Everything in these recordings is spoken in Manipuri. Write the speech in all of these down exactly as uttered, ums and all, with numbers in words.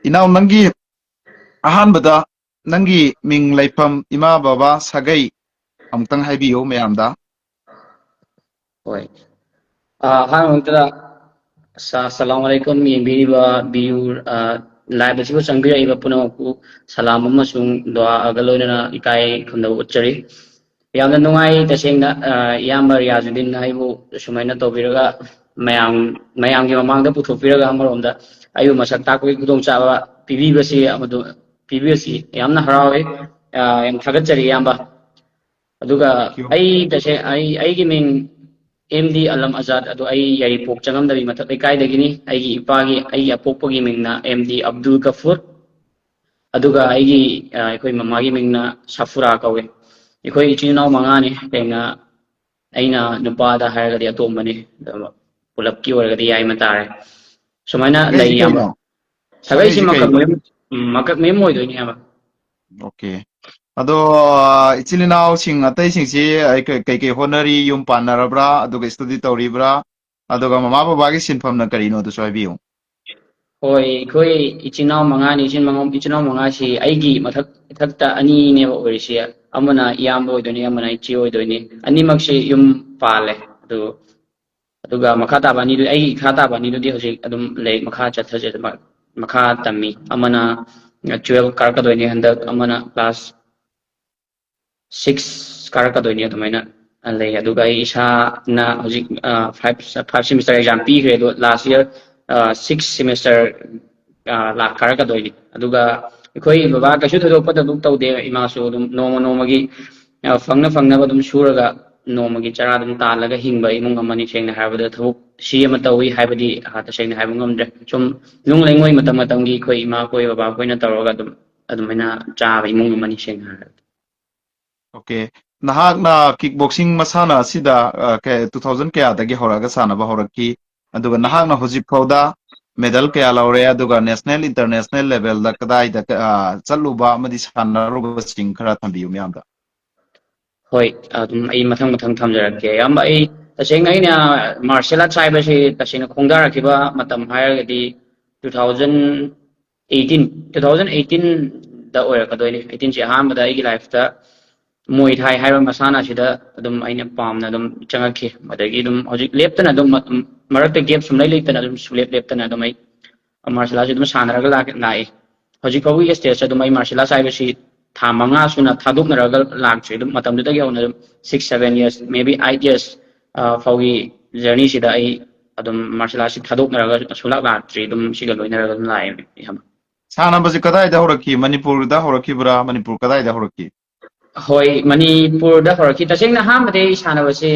ꯏꯅꯥꯎ, ꯅꯪꯒꯤ ꯑꯍꯥꯟꯕꯗ ꯅꯪꯒꯤ ꯃꯤꯡ, ꯂꯩꯐꯝ, ꯏꯃꯥ ꯕꯕꯥ, ꯁꯥꯒꯩ ꯑꯃꯨꯛꯇꯪ ꯍꯥꯏꯕꯤꯌꯨ ꯃꯌꯥꯝꯗ꯫ ꯍꯣꯏ꯫ ꯑ, ꯑꯍꯥꯟꯕ ꯃꯛꯇꯗ ꯑꯁ-, ꯑꯁꯂꯥꯃꯨ ꯑꯂꯥꯏꯀꯨꯝ, ꯌꯦꯡꯕꯤꯔꯤꯕ, ꯚꯤꯌꯨ, ꯑ, ꯂꯥꯏꯚ ꯑꯁꯤꯕꯨ ꯆꯪꯕꯤꯔꯛꯏꯕ ꯄꯨꯝꯅꯃꯛꯄꯨ ꯁꯂꯥꯝ ꯑꯃꯁꯨꯡ ꯗꯨꯋꯥꯒ ꯂꯣꯏꯅꯅ ꯏꯀꯥꯏ ꯈꯨꯝꯅꯕ ꯎꯠꯆꯔꯤ꯫ ꯌꯥꯝꯅ ꯅꯨꯡꯉꯥꯏ ꯇꯁꯦꯡꯅ, ꯑ, ꯏꯌꯥꯝꯕ ꯔꯤꯌꯥꯖꯨꯗꯤꯟ ꯑꯩꯕꯨ ꯁꯨꯃꯥꯏꯅ ꯇꯧꯕꯤꯔꯒ ꯃꯌꯥꯝ, ꯃꯌꯥꯝꯒꯤ ꯃꯃꯥꯡꯗ ꯄꯨꯊꯣꯛꯄꯤꯔꯒ ꯑꯃꯔꯣꯝꯗ ꯑꯩꯕꯨ ꯃꯁꯛ ꯇꯥꯛꯄꯒꯤ ꯈꯨꯗꯣꯡꯆꯥꯕ ꯄꯤꯕꯤꯕꯁꯤ ꯑꯃꯗꯨ, ꯄꯤꯕꯤꯕꯁꯤ ꯌꯥꯝꯅ ꯍꯔꯥꯎꯏ꯫ ꯑ, ꯌꯥꯝ ꯊꯥꯒꯠꯆꯔꯤ ꯏꯌꯥꯝꯕ꯫ ꯑꯗꯨꯒ Thank you. ꯑꯩ ꯇꯁꯦꯡ-, ꯑꯩ, ꯑꯩꯒꯤ ꯃꯤꯡ ꯑꯦꯝ ꯗꯤ ꯑꯂꯝ ꯑꯖꯥꯗ, ꯑꯗꯣ ꯑꯩ ꯌꯥꯏꯔꯤꯄꯣꯛ ꯆꯪꯉꯝꯗꯕꯤ ꯃꯊꯛ ꯂꯩꯀꯥꯏꯗꯒꯤꯅꯤ꯫ ꯑꯩꯒꯤ ꯏꯄꯥꯒꯤ, ꯑꯩꯒꯤ ꯑꯄꯣꯛꯄꯒꯤ ꯃꯤꯡꯅ ꯑꯦꯝ ꯗꯤ ꯑꯕꯗꯨꯜ ꯒꯐꯨꯔ, ꯑꯗꯨꯒ ꯑꯩꯒꯤ, ꯑ, ꯑꯩꯈꯣꯏ ꯃꯃꯥꯒꯤ ꯃꯤꯡꯅ ꯁꯐꯨꯔꯥ ꯀꯧꯏ꯫ ꯑꯩꯈꯣꯏ ꯏꯆꯤꯟ ꯏꯅꯥꯎ ꯃꯉꯥꯅꯤ꯫ ꯇꯁꯦꯡꯅ ꯑꯩꯅ ꯅꯨꯄꯥꯗ ꯍꯥꯏꯔꯒꯗꯤ ꯑꯇꯣꯝꯕꯅꯤ, ꯑꯗꯣ ꯄꯨꯂꯞꯀꯤ ꯑꯣꯏꯔꯒꯗꯤ ꯌꯥꯏꯃ ꯇꯥꯔꯦ꯫ ꯁꯨꯃꯥꯏꯅ ꯂꯩ ꯁꯥꯒꯩꯁꯤ ꯏꯌꯥꯝꯕ꯫ ꯀꯩꯅꯣ? ꯁꯥꯒꯩꯁꯤ ꯁꯥꯒꯩꯁꯤ ꯃꯀꯛ ꯀꯩꯅꯣ? ꯃꯌꯨꯝ, ꯎꯝ, ꯃꯀꯛ ꯃꯌꯨꯝ ꯑꯣꯏꯗꯣꯏꯅꯤ ꯏꯌꯥꯝꯕ꯫ ꯑꯣꯀꯦ꯫ ꯑꯗꯣ, ꯑ, ꯏꯆꯤꯜ ꯏꯅꯥꯎꯁꯤꯡ ꯑꯇꯩꯁꯤꯡꯁꯤ ꯑꯩ ꯀꯩ-, ꯀꯩꯀꯩ ꯍꯣꯠꯅꯔꯤ? ꯌꯨꯝ ꯄꯥꯟꯅꯔꯕ꯭ꯔꯥ? ꯑꯗꯨꯒ ꯁ꯭ꯇꯗꯤ ꯇꯧꯔꯤꯕ꯭ꯔꯥ? ꯑꯗꯨꯒ ꯃꯃꯥ ꯕꯕꯥꯒꯤ ꯁꯤꯟꯐꯝꯅ ꯀꯔꯤꯅꯣ, ꯑꯗꯨꯁꯨ ꯍꯥꯏꯕꯤꯌꯨ꯫ ꯍꯣꯏ, ꯑꯩꯈꯣꯏ ꯏꯆꯤꯟ ꯏꯅꯥꯎ ꯃꯉꯥꯅꯤ꯫ ꯏꯆꯤꯟ ꯃꯉꯥ-, ꯏꯆꯤꯟ ꯏꯅꯥꯎ ꯃꯉꯥꯁꯤ ꯑꯩꯒꯤ ꯃꯊꯛ, ꯃꯊꯛꯇ ꯑꯅꯤꯅꯦꯕ ꯑꯣꯏꯔꯤꯁꯦ꯫ ꯑꯃꯅ ꯏꯌꯥꯝꯕ ꯑꯣꯏꯗꯣꯏꯅꯤ, ꯑꯃꯅ ꯏꯆꯦ ꯑꯣꯏꯗꯣꯏꯅꯤ꯫ ꯑꯅꯤꯃꯛꯁꯤ ꯌꯨꯝ ꯄꯥꯜꯂꯦ꯫ ꯑꯗꯨ, ꯑꯗꯨꯒ ꯃꯈꯥ ꯇꯥꯕ ꯑꯅꯤꯗꯨ, ꯑꯩꯒꯤ ꯏꯈꯥ ꯇꯥꯕ ꯑꯅꯤꯗꯨꯗꯤ ꯍꯧꯖꯤꯛ ꯑꯗꯨꯝ ꯂꯥꯏꯔꯤꯛ ꯃꯈꯥ ꯆꯠꯊꯖ-, ꯃ-, ꯃꯈꯥ ꯇꯝꯃꯤ꯫ ꯑꯃꯅ twelve ꯀꯥꯔꯛꯀꯗꯣꯏꯅꯤ ꯍꯟꯗꯛ, ꯑꯃꯅ class six ꯀꯥꯔꯛꯀꯗꯣꯏꯅꯤ ꯑꯗꯨꯃꯥꯏꯅ ꯂꯩ꯫ ꯑꯗꯨꯒ ꯑꯩ ꯏꯁꯥꯅ ꯍꯧꯖꯤꯛ, ꯑ, five, five semester exam ꯄꯤꯈ꯭ꯔꯦ꯫ ꯑꯗꯣ last year, ꯑ, six semester, ꯑ, ꯂꯥꯛ ꯀꯥꯔꯛꯀꯗꯣꯏꯅꯤ꯫ ꯑꯗꯨꯒ ꯑꯩꯈꯣꯏ ꯕꯕꯥ ꯀꯩꯁꯨ ꯊꯣꯏꯗꯣꯛꯄ ꯊꯕꯛ ꯇꯧꯗꯦ꯫ ꯏꯃꯥꯁꯨ ꯑꯗꯨꯝ ꯅꯣꯡꯃ ꯅꯣꯡꯃꯒꯤ, ꯑ, ꯐꯪꯅ ꯐꯪꯅꯕ ꯑꯗꯨꯝ ꯁꯨꯔꯒ ꯅꯣꯡꯃꯒꯤ ꯆꯔꯥ ꯑꯗꯨꯝ ꯇꯥꯜꯂꯒ ꯍꯤꯡꯕ ꯏꯃꯨꯡ ꯑꯃꯅꯤ꯫ ꯁꯦꯡꯅ ꯍꯥꯏꯔꯕꯗ ꯊꯕꯛ ꯁꯤ ꯑꯃ ꯇꯧꯏ ꯍꯥꯏꯕꯗꯤ, ꯑ, ꯇꯁꯦꯡꯅ ꯍꯥꯏꯕ ꯉꯝꯗ꯭ꯔꯦ꯫ ꯁꯨꯝ ꯅꯨꯡ ꯂꯩꯉꯣꯏ ꯃꯇꯝ ꯃꯇꯝꯒꯤ ꯑꯩꯈꯣꯏ ꯏꯃꯥ ꯑꯩꯈꯣꯏ ꯕꯕꯥ ꯑꯩꯈꯣꯏꯅ ꯇꯧꯔꯒ ꯑꯗꯨꯝ ꯑꯗꯨꯃꯥꯏꯅ ꯆꯥꯕ ꯏꯃꯨꯡ ꯑꯃꯅꯤ ꯁꯦꯡꯅ ꯍꯥꯏꯔꯕꯗ꯫ ꯑꯣꯀꯦ꯫ ꯅꯍꯥꯛꯅ ꯀꯤꯛ ꯕꯣꯛꯁꯤꯡ ꯃꯁꯥꯟꯅ ꯑꯁꯤꯗ, ꯑ, ꯀ-, two thousand ꯀꯌꯥꯗꯒꯤ ꯍꯧꯔꯛꯑꯒ ꯁꯥꯟꯅꯕ ꯍꯧꯔꯛꯈꯤ? ꯑꯗꯨꯒ ꯅꯍꯥꯛꯅ ꯍꯧꯖꯤꯛ ꯐꯥꯎꯗ ꯃꯦꯗꯜ ꯀꯌꯥ ꯂꯧꯔꯦ? ꯑꯗꯨꯒ national, international levelꯗ ꯀꯗꯥꯏꯗ, ꯑ, ꯆꯠꯂꯨꯕ ꯑꯃꯗꯤ ꯁꯥꯟꯅꯔꯨꯕꯁꯤꯡ ꯈꯔ ꯊꯝꯕꯤꯌꯨ ꯃꯌꯥꯝꯗ꯫ ꯍꯣꯏ, ꯑꯗꯨꯝ ꯑꯩ ꯃꯊꯪ ꯃꯊꯪ ꯊꯝꯖꯔꯛꯀꯦ꯫ ꯑꯌꯥꯝꯕ ꯑꯩ ꯇꯁꯦꯡꯅ ꯑꯩꯅ martial arts ꯍꯥꯏꯕꯁꯤ ꯇꯁꯦꯡꯅ ꯈꯣꯡꯗꯥꯔꯛꯈꯤꯕ ꯃꯇꯝ ꯍꯥꯏꯔꯒꯗꯤ two thousand eighteen, two thousand ꯑꯩꯠꯇꯤꯟꯗ ꯑꯣꯏꯔꯛꯀꯗꯣꯏꯅꯤ꯫ ꯑꯩꯠꯇꯤꯟꯁꯤ ꯑꯍꯥꯟꯕꯗ ꯑꯩꯒꯤ ꯂꯥꯏꯐꯇ ꯃꯣꯏ ꯊꯥꯏ ꯍꯥꯏꯕ ꯃꯁꯥꯟꯅ ꯑꯁꯤꯗ ꯑꯗꯨꯝ ꯑꯩꯅ ꯄꯥꯝꯅ ꯑꯗꯨꯝ ꯆꯪꯉꯛꯈꯤ꯫ ꯑꯗꯒꯤ ꯑꯗꯨꯝ ꯍꯧꯖꯤꯛ ꯂꯦꯞꯇꯅ ꯑꯗꯨꯝ ꯃ-, ꯃꯔꯛꯇ ꯒꯦꯞ ꯁꯨꯝꯂꯩ ꯂꯩꯇꯅ ꯑꯗꯨꯝ ꯁꯨꯡꯂꯦꯞ ꯂꯦꯞꯇꯅ ꯑꯗꯨꯝ ꯑꯩ ꯃꯥꯔꯁꯦꯜ ꯑꯥꯔꯠꯁꯦ ꯑꯗꯨꯝ ꯁꯥꯟꯅꯔꯒ ꯂꯥꯛ-, ꯂꯥꯛꯏ꯫ ꯍꯧꯖꯤꯛ ꯐꯥꯎꯒꯤ ꯁ꯭ꯇꯦꯖꯇ ꯑꯗꯨꯝ ꯑꯩ ꯃꯥꯔꯁꯦꯜ ꯑꯥꯔꯠꯁ ꯍꯥꯏꯕꯁꯤ ꯊꯥ ꯃꯉꯥ ꯁꯨꯅ ꯊꯥꯗꯣꯛꯅꯔꯒ ꯂꯥꯛꯇ꯭ꯔꯤ꯫ ꯑꯗꯨꯝ ꯃꯇꯝꯗꯨꯗꯒꯤ ꯍꯧꯅ ꯑꯗꯨꯝ six seven years, maybe eight years, ꯑ, ꯐꯥꯎꯒꯤ ꯖꯔꯅꯤꯁꯤꯗ ꯑꯩ ꯑꯗꯨꯝ ꯃꯥꯔꯁꯦꯜ ꯑꯥꯔꯠꯁꯤ ꯊꯥꯗꯣꯛꯅꯔꯒ ꯁꯨꯡꯂꯥꯛ ꯂꯥꯛꯇ꯭ꯔꯤ꯫ ꯑꯗꯨꯝ ꯁꯤꯒ ꯂꯣꯏꯅꯔꯒ ꯑꯗꯨꯝ ꯂꯥꯛꯑꯦ, ꯏꯌꯥꯝꯕ꯫ ꯁꯥꯟꯅꯕꯁꯤ ꯀꯗꯥꯏꯗ ꯍꯧꯔꯛꯈꯤ? ꯃꯅꯤꯄꯨꯔꯗ ꯍꯧꯔꯛꯈꯤꯕ꯭ꯔꯥ? ꯃꯅꯤꯄꯨꯔ ꯀꯗꯥꯏꯗ ꯍꯧꯔꯛꯈꯤ? ꯍꯣꯏ, ꯃꯅꯤꯄꯨꯔꯗ ꯍꯧꯔꯛꯈꯤ꯫ ꯇꯁꯦꯡꯅ ꯑꯍꯥꯟꯕꯗꯤ ꯑꯩ ꯁꯥꯟꯅꯕꯁꯤ,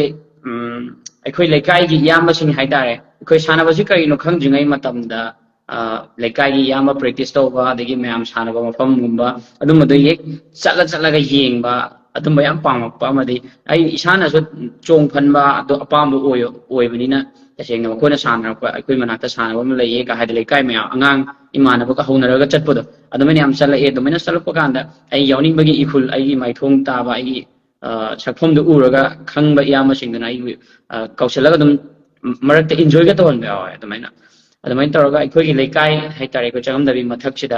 ꯎꯝ, ꯑꯩꯈꯣꯏ ꯂꯩꯀꯥꯏꯒꯤ ꯏꯌꯥꯝꯕꯁꯤꯡ ꯍꯥꯏꯇꯥꯔꯦ, ꯑꯩꯈꯣꯏ ꯁꯥꯟꯅꯕꯁꯤ ꯀꯔꯤꯅꯣ ꯈꯪꯗ꯭ꯔꯤꯉꯩ ꯃꯇꯝꯗ, ꯑ, ꯂꯩꯀꯥꯏꯒꯤ ꯏꯌꯥꯝꯕ ꯄ꯭ꯔꯦꯛꯇꯤꯁ ꯇꯧꯕ, ꯑꯗꯒꯤ ꯃꯌꯥꯝ ꯁꯥꯟꯅꯕ ꯃꯐꯝꯒꯨꯝꯕ ꯑꯗꯨꯝꯕꯗ ꯍꯦꯛ ꯆꯠꯂ ꯆꯠꯂꯒ ꯌꯦꯡꯕ, ꯑꯗꯨꯝꯕ ꯌꯥꯝ ꯄꯥꯝꯃꯛꯄ ꯑꯃꯗꯤ ꯑꯩ ꯏꯁꯥꯅꯁꯨ ꯆꯣꯡ ꯐꯟꯕ ꯑꯗꯨ ꯑꯄꯥꯝꯕ ꯑꯣꯏ-, ꯑꯣꯏꯕꯅꯤꯅ, ꯇꯁꯦꯡꯅ ꯃꯈꯣꯏꯅ ꯁꯥꯟꯅꯔꯛꯄ, ꯑꯩꯈꯣꯏ ꯃꯅꯥꯛꯇ ꯁꯥꯟꯅꯕ ꯑꯃ ꯂꯩꯌꯦ ꯀ ꯍꯥꯏꯗꯤ ꯂꯩꯀꯥꯏ ꯃꯌꯥꯝ, ꯑꯉꯥꯡ ꯏꯃꯥꯟꯅꯕꯒ ꯍꯧꯅꯔꯒ ꯆꯠꯄꯗꯣ, ꯑꯗꯨꯃꯥꯏꯅ ꯌꯥꯝ ꯆꯠꯂꯛꯑꯦ꯫ ꯑꯗꯨꯃꯥꯏꯅ ꯆꯠꯂꯛꯄ ꯀꯥꯟꯗ ꯑꯩ ꯌꯥꯎꯅꯤꯡꯕꯒꯤ ꯏꯍꯨꯜ, ꯑꯩꯒꯤ ꯃꯥꯏꯊꯣꯡ ꯇꯥꯕ, ꯑꯩꯒꯤ, ꯑ, ꯁꯛꯐꯝꯗꯨ ꯎꯔꯒ ꯈꯪꯕ ꯏꯌꯥꯝꯕꯁꯤꯡꯗꯨꯅ ꯑꯩꯕꯨ, ꯑ, ꯀꯧꯁꯤꯜꯂꯒ ꯑꯗꯨꯝ ꯃꯔꯛꯇ ꯏꯟꯖꯣꯏꯒ ꯇꯧꯍꯟꯕ ꯌꯥꯎꯋꯦ꯫ ꯑꯗꯨꯃꯥꯏꯅ, ꯑꯗꯨꯃꯥꯏꯅ ꯇꯧꯔꯒ ꯑꯩꯈꯣꯏꯒꯤ ꯂꯩꯀꯥꯏ ꯍꯥꯏꯇꯥꯔꯦ, ꯑꯩꯈꯣꯏ ꯆꯉꯝꯗꯕꯤ ꯃꯊꯛꯁꯤꯗ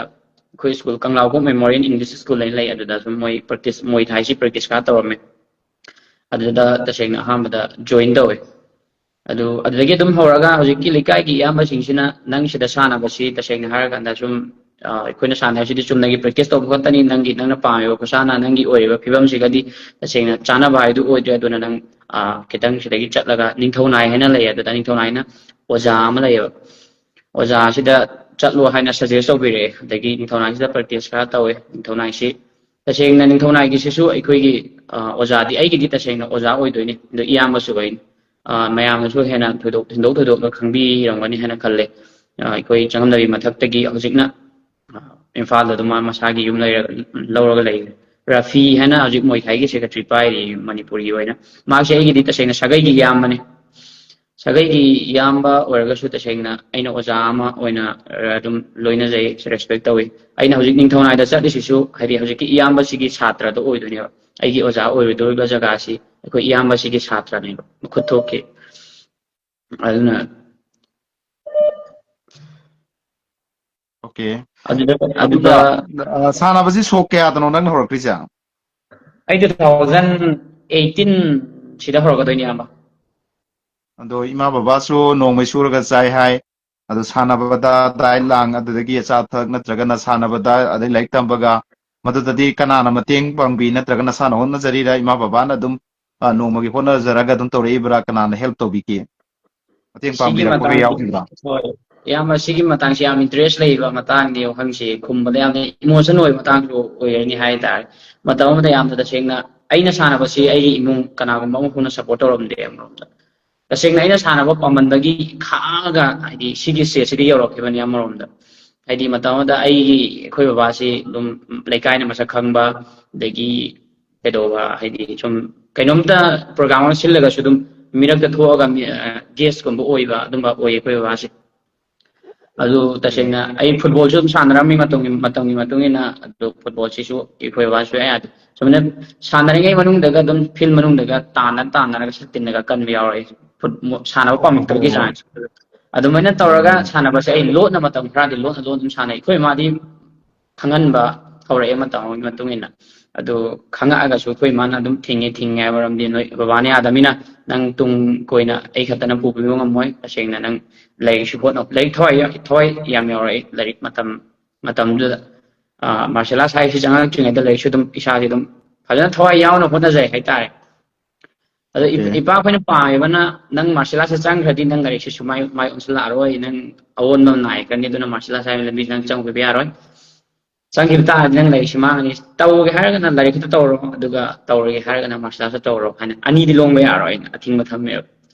ꯑꯩꯈꯣꯏ ꯁ꯭ꯀꯨꯜ ꯀꯪꯂꯥꯎꯈꯣꯡ ꯃꯦꯃꯣꯔꯤꯌꯦꯜ ꯏꯪꯂꯤꯁ ꯁ꯭ꯀꯨꯜ ꯍꯥꯏꯅ ꯂꯩ꯫ ꯑꯗꯨꯗ ꯁꯨꯝ ꯃꯣꯏ ꯄ꯭ꯔꯦꯛꯇꯤꯁ, ꯃꯣꯏ ꯊꯥꯏꯁꯤ ꯄ꯭ꯔꯦꯛꯇꯤꯁ ꯈꯔ ꯇꯧꯔꯝꯃꯦ꯫ ꯑꯗꯨꯗ ꯇꯁꯦꯡꯅ ꯑꯍꯥꯟꯕꯗ ꯖꯣꯏꯟ ꯇꯧꯋꯦ꯫ ꯑꯗꯨ, ꯑꯗꯨꯗꯒꯤ ꯑꯗꯨꯝ ꯍꯧꯔꯒ ꯍꯧꯖꯤꯛꯀꯤ ꯂꯩꯀꯥꯏꯒꯤ ꯏꯌꯥꯝꯕꯁꯤꯡꯁꯤꯅ ꯅꯪ ꯁꯤꯗ ꯁꯥꯟꯅꯕꯁꯤ ꯇꯁꯦꯡꯅ ꯍꯥꯏꯔꯀꯥꯟꯗ ꯁꯨꯝ, ꯑ, ꯑꯩꯈꯣꯏꯅ ꯁꯥꯟꯅꯔꯤꯁꯤꯗꯤ ꯆꯨꯝꯅꯒꯤ ꯄ꯭ꯔꯦꯛꯇꯤꯁ ꯇꯧꯕ ꯈꯛꯇꯅꯤ, ꯅꯪꯒꯤ, ꯅꯪꯅ ꯄꯥꯝꯃꯤꯕ ꯈꯨꯁꯥꯟꯅ, ꯅꯪꯒꯤ ꯑꯣꯏꯔꯤꯕ ꯐꯤꯕꯝꯁꯤꯒꯗꯤ ꯇꯁꯦꯡꯅ ꯆꯥꯟꯅꯕ ꯍꯥꯏꯗꯨ ꯑꯣꯏꯗ꯭ꯔꯦ꯫ ꯑꯗꯨꯅ ꯅꯪ, ꯑ, ꯈꯤꯇꯪ ꯁꯤꯗꯒꯤ ꯆꯠꯂꯒ ꯅꯤꯡꯊꯧꯅꯥꯏ ꯍꯥꯏꯅ ꯂꯩ, ꯑꯗꯨꯗ ꯅꯤꯡꯊꯧꯅꯥꯏꯅ ꯑꯣꯖꯥ ꯑꯃ ꯂꯩꯌꯦꯕ, ꯑꯣꯖꯥꯁꯤꯗ ꯆꯠꯂꯣ ꯍꯥꯏꯅ ꯁꯖꯦꯁ ꯇꯧꯕꯤꯔꯛꯑꯦ꯫ ꯑꯗꯒꯤ ꯅꯤꯡꯊꯧꯅꯥꯏꯁꯤꯗ ꯄ꯭ꯔꯦꯛꯇꯤꯁ ꯈꯔ ꯇꯧꯋꯦ꯫ ꯅꯤꯡꯊꯧꯅꯥꯏꯁꯤ ꯇꯁꯦꯡꯅ ꯅꯤꯡꯊꯧꯅꯥꯏꯒꯤꯁꯤꯁꯨ ꯑꯩꯈꯣꯏꯒꯤ, ꯑ, ꯑꯣꯖꯥꯗꯤ ꯑꯩꯒꯤꯗꯤ ꯇꯁꯦꯡꯅ ꯑꯣꯖꯥ ꯑꯣꯏꯗꯣꯏꯅꯤ, ꯑꯗꯣ ꯏꯌꯥꯝꯕꯁꯨ ꯑꯣꯏꯅꯤ꯫ ꯑ, ꯃꯌꯥꯝꯅꯁꯨ ꯍꯦꯟꯅ ꯊꯣꯏꯗꯣꯛ ꯍꯦꯟꯗꯣꯛ ꯊꯣꯏꯗꯣꯛꯅ ꯈꯪꯕꯤꯔꯝꯒꯅꯤ ꯍꯥꯏꯅ ꯈꯜꯂꯦ꯫ ꯑ, ꯑꯩꯈꯣꯏ ꯆꯉꯝꯗꯕꯤ ꯃꯊꯛꯇꯒꯤ ꯍꯧꯖꯤꯛꯅ, ꯑ, ꯏꯝꯐꯥꯜꯗ ꯑꯗꯨꯝ ꯃꯥ ꯃꯁꯥꯒꯤ ꯌꯨꯝ ꯂꯩꯔꯒ, ꯂꯧꯔꯒ ꯂꯩꯔꯦ꯫ ꯔꯥꯐꯤ ꯍꯥꯏꯅ ꯍꯧꯖꯤꯛ ꯃꯣꯏ ꯊꯥꯏꯒꯤ ꯁꯦꯀ꯭ꯔꯦꯇꯔꯤ ꯄꯥꯏꯔꯤ ꯃꯅꯤꯄꯨꯔꯒꯤ ꯑꯣꯏꯅ꯫ ꯃꯥꯁꯦ ꯑꯩꯒꯤꯗꯤ ꯇꯁꯦꯡꯅ ꯁꯥꯒꯩꯒꯤ ꯏꯌꯥꯝꯕꯅꯤ꯫ ꯁꯥꯒꯩꯒꯤ ꯏꯌꯥꯝꯕ ꯑꯣꯏꯔꯒꯁꯨ ꯇꯁꯦꯡꯅ ꯑꯩꯅ ꯑꯣꯖꯥ ꯑꯃ ꯑꯣꯏꯅ ꯑꯗꯨꯝ ꯂꯣꯏꯅꯖꯩ, ꯔꯦꯁꯄꯦꯛ ꯇꯧꯏ꯫ ꯑꯩꯅ ꯍꯧꯖꯤꯛ ꯅꯤꯡꯊꯧꯅꯥꯏꯗ ꯆꯠꯂꯤꯁꯤꯁꯨ ꯍꯥꯏꯗꯤ ꯍꯧꯖꯤꯛꯀꯤ ꯏꯌꯥꯝꯕꯁꯤꯒꯤ ꯁꯥꯇ꯭ꯔꯗꯣ ꯑꯣꯏꯗꯣꯏꯅꯦꯕ꯫ ꯑꯩꯒꯤ ꯑꯣꯖꯥ ꯑꯣꯏꯔꯨꯗꯧꯔꯤꯕ ꯖꯒꯥꯁꯤ ꯑꯩꯈꯣꯏ ꯏꯌꯥꯝꯕꯁꯤꯒꯤ ꯁꯥꯇ꯭ꯔꯅꯦꯕ, ꯃꯈꯨꯠ ꯊꯣꯛꯀꯤ꯫ ꯑꯗꯨꯅ ꯑꯣꯀꯦ꯫ ꯑꯗꯨꯗ ꯑꯗꯨꯗ ꯑꯗꯨꯗ ꯑ, ꯁꯥꯟꯅꯕꯁꯤ ꯁꯣꯛ ꯀꯌꯥꯗꯅꯣ ꯅꯪꯅ ꯍꯧꯔꯛꯈ꯭ꯔꯤꯁꯦ? ꯑꯩ two thousand eighteen ꯁꯤꯗ ꯍꯧꯔꯛꯀꯗꯣꯏꯅꯦ, ꯏꯌꯥꯝꯕ꯫ ꯑꯗꯣ ꯏꯃꯥ ꯕꯕꯥꯁꯨ ꯅꯣꯡꯃꯩ ꯁꯨꯔꯒ ꯆꯥꯏ ꯍꯥꯏ꯫ ꯑꯗꯣ ꯁꯥꯟꯅꯕꯗ ꯗꯥꯏꯠ ꯂꯥꯡ, ꯑꯗꯨꯗꯒꯤ ꯑꯆꯥ ꯑꯊꯛ, ꯅꯠꯇ꯭ꯔꯒꯅ ꯁꯥꯟꯅꯕꯗ, ꯑꯗꯩ ꯂꯥꯏꯔꯤꯛ ꯇꯝꯕꯒ, ꯃꯗꯨꯗꯗꯤ ꯀꯅꯥꯅ ꯃꯇꯦꯡ ꯄꯥꯡꯕꯤ? ꯅꯠꯇ꯭ꯔꯒ ꯅꯁꯥꯅ ꯍꯣꯠꯅꯖꯔꯤꯔꯥ? ꯏꯃꯥ ꯕꯕꯥꯅ ꯑꯗꯨꯝ, ꯑ, ꯅꯣꯡꯃꯒꯤ ꯍꯣꯠꯅꯖꯔꯒ ꯑꯗꯨꯝ ꯇꯧꯔꯛꯏꯕ꯭ꯔꯥ? ꯀꯅꯥꯅ ꯍꯦꯜꯞ ꯇꯧꯕꯤꯈꯤ? ꯃꯇꯦꯡ ꯁꯤꯒꯤ ꯄꯥꯡꯕꯤꯔꯛꯄꯒ ꯃꯇꯥꯡꯁꯤ, ꯌꯥꯎꯈꯤꯕ꯭ꯔꯥ? ꯍꯣꯏ, ꯏꯌꯥꯝꯕ, ꯁꯤꯒꯤ ꯃꯇꯥꯡꯁꯤ ꯌꯥꯝ ꯏꯟꯇꯔꯦꯁ ꯂꯩꯕ ꯃꯇꯥꯡꯅꯤ, ꯋꯥꯍꯪꯁꯤ ꯈꯨꯝꯕꯗ ꯌꯥꯝꯅ ꯏꯃꯣꯁꯟ ꯑꯣꯏꯕ ꯃꯇꯥꯡꯁꯨ ꯑꯣꯏꯔꯅꯤ ꯍꯥꯏꯇꯥꯔꯦ꯫ ꯃꯇꯝ ꯑꯃꯗ ꯌꯥꯝꯅ ꯇꯁꯦꯡꯅ ꯑꯩꯅ ꯁꯥꯟꯅꯕꯁꯤ ꯑꯩꯒꯤ ꯏꯃꯨꯡ ꯀꯅꯥꯒꯨꯝꯕ ꯑꯃ ꯐꯥꯎꯅ ꯁꯞꯄꯣꯔꯠ ꯇꯧꯔꯝꯗꯦ ꯑꯃꯔꯣꯝꯗ꯫ ꯇꯁꯦꯡꯅ ꯑꯩꯅ ꯁꯥꯟꯅꯕ ꯄꯥꯝꯃꯟꯕꯒꯤ ꯈꯥꯡꯉꯒ, ꯍꯥꯏꯗꯤ, ꯁꯤꯒꯤ ꯁ꯭ꯇꯦꯖꯁꯤꯗ ꯌꯧꯔꯛꯈꯤꯕꯅꯤ ꯑꯃꯔꯣꯝꯗ꯫ ꯍꯥꯏꯗꯤ, ꯃꯇꯝ ꯑꯃꯗ ꯑꯩꯒꯤ, ꯑꯩꯈꯣꯏ ꯕꯕꯥꯁꯤ ꯑꯗꯨꯝ ꯂꯩꯀꯥꯏꯅ ꯃꯁꯛ ꯈꯪꯕ, ꯑꯗꯒꯤ ꯀꯩꯗꯧꯕ, ꯍꯥꯏꯗꯤ, ꯁꯨꯝ ꯀꯩꯅꯣꯝꯇ ꯄ꯭ꯔꯣꯒ꯭ꯔꯥꯝ ꯑꯃ ꯁꯤꯜꯂꯒꯁꯨ ꯑꯗꯨꯝ ꯃꯤꯔꯛꯇ ꯊꯣꯛꯑꯒ ꯃꯤ-, ꯑ, ꯒꯦꯁꯀꯨꯝꯕ ꯑꯣꯏꯕ, ꯑꯗꯨꯝꯕ ꯑꯣꯏꯌꯦ ꯑꯩꯈꯣꯏ ꯕꯕꯥꯁꯦ꯫ ꯑꯗꯨ ꯇꯁꯦꯡꯅ ꯑꯩ ꯐꯨꯠꯕꯣꯜꯁꯨ ꯑꯗꯨꯝ ꯁꯥꯟꯅꯔꯝꯃꯤ ꯃꯇꯝꯒꯤ, ꯃꯇꯝꯒꯤ ꯃꯇꯨꯡ ꯏꯟꯅ, ꯑꯗꯨ ꯐꯨꯠꯕꯣꯜꯁꯤꯁꯨ ꯑꯩꯈꯣꯏ ꯕꯕꯥ ꯁꯨꯡꯌꯥ ꯌꯥꯗꯦ꯫ ꯁꯨꯃꯥꯏꯅ ꯁꯥꯟꯅꯔꯤꯉꯩ ꯃꯅꯨꯡꯗꯒ ꯑꯗꯨꯝ ꯐꯤꯜ ꯃꯅꯨꯡꯗꯒ ꯇꯥꯟꯅ ꯇꯥꯟꯅꯔꯒ ꯁꯠ ꯇꯤꯟꯅꯒ ꯀꯟꯕ ꯌꯥꯎꯔꯛꯏ꯫ ꯐꯨꯠ-, ꯁꯥꯟꯅꯕ ꯄꯥꯝꯃꯛꯇꯕꯒꯤ ꯑꯣ꯫ ꯆꯥꯡꯁꯦ꯫ ꯑꯗꯨꯃꯥꯏꯅ ꯇꯧꯔꯒ ꯎꯝ꯫ ꯁꯥꯟꯅꯕꯁꯦ ꯑꯩ ꯂꯣꯟꯅ ꯃꯇꯝ ꯈꯔꯗꯤ ꯂꯣꯟꯅ ꯂꯣꯟꯅ ꯑꯗꯨꯝ ꯁꯥꯟꯅꯩ꯫ ꯑꯩꯈꯣꯏ ꯏꯃꯥꯗꯤ ꯈꯪꯍꯟꯕ ꯍꯧꯔꯛꯑꯦ ꯃꯇꯝ ꯑꯃꯒꯤ ꯃꯇꯨꯡ ꯏꯟꯅ꯫ ꯑꯗꯨ ꯈꯪꯉꯛꯑꯒꯁꯨ ꯑꯩꯈꯣꯏ ꯏꯃꯥꯅ ꯑꯗꯨꯝ ꯊꯤꯡꯉꯦ, ꯊꯤꯡꯉꯦ ꯍꯥꯏꯕ ꯃꯔꯝꯗꯤ ꯅꯣꯏ ꯕꯕꯥꯅ ꯌꯥꯗꯕꯅꯤꯅ ꯅꯪ ꯇꯨꯡ ꯀꯣꯏꯅ ꯑꯩ ꯈꯛꯇꯅ ꯄꯨꯕꯤꯕ ꯉꯝꯃꯣꯏ꯫ ꯇꯁꯦꯡꯅ ꯅꯪ ꯂꯥꯏꯔꯤꯛꯁꯨ ꯍꯣꯠꯅꯧ꯫ ꯂꯥꯏꯔꯤꯛ ꯊꯋꯥꯏ ꯌꯥ-, ꯊꯋꯥꯏ ꯌꯥꯝ ꯌꯥꯎꯔꯛꯏ꯫ ꯂꯥꯏꯔꯤꯛ ꯃꯇꯝ, ꯃꯇꯝꯗꯨꯗ, ꯑ, ꯃꯥꯔꯁꯦꯜ ꯑꯥꯔꯠꯁ ꯍꯥꯏꯁꯤ ꯆꯪꯉꯛꯇ꯭ꯔꯤꯉꯩꯗ ꯂꯥꯏꯔꯤꯛꯁꯨ ꯑꯗꯨꯝ ꯏꯁꯥꯁꯦ ꯑꯗꯨꯝ ꯐꯖꯅ ꯊꯋꯥꯏ ꯌꯥꯎꯅ ꯍꯣꯠꯅꯖꯩ ꯍꯥꯏꯇꯥꯔꯦ꯫ ꯑꯗꯣ ꯏꯄ-, ꯑꯣꯀꯦ꯫ ꯏꯄꯥ ꯑꯩꯈꯣꯏꯅ ꯄꯥꯝꯃꯤꯕꯅ ꯅꯪ ꯃꯥꯔꯁꯦꯜ ꯑꯥꯔꯠꯁꯇ ꯆꯪꯈ꯭ꯔꯗꯤ ꯅꯪ ꯂꯥꯏꯔꯤꯛꯁꯤꯁꯨ ꯃꯥꯏ, ꯃꯥꯏ ꯑꯣꯟꯁꯤꯜꯂꯛꯑꯔꯣꯏ, ꯅꯪ ꯑꯑꯣꯟꯕ ꯑꯃ ꯅꯥꯏꯔꯛꯀꯅꯤ, ꯑꯗꯨꯅ ꯃꯥꯔꯁꯦꯜ ꯑꯥꯔꯠꯁ ꯍꯥꯏꯕ ꯂꯝꯕꯤ ꯅꯪ ꯆꯪꯕꯤꯕ ꯌꯥꯔꯣꯏ꯫ ꯆꯪꯈꯤꯕ ꯇꯥꯔꯗꯤ ꯅꯪ ꯂꯥꯏꯔꯤꯛꯁꯤ ꯃꯥꯡꯉꯅꯤ꯫ ꯇꯧꯒꯦ ꯍꯥꯏꯔꯒꯅ ꯂꯥꯏꯔꯤꯛ ꯈꯛꯇ ꯇꯧꯔꯣ, ꯑꯗꯨꯒ ꯇꯧꯔꯒꯦ ꯍꯥꯏꯔꯒꯅ ꯃꯥꯔꯁꯦꯜ ꯑꯥꯔꯠꯁꯇ ꯇꯧꯔꯣ ꯍꯥꯏꯅ ꯑꯅꯤꯗꯤ ꯂꯣꯡꯕ ꯌꯥꯔꯣꯏ ꯍꯥꯏꯅ ꯑꯊꯤꯡꯕ ꯊꯝꯃꯦꯕ꯫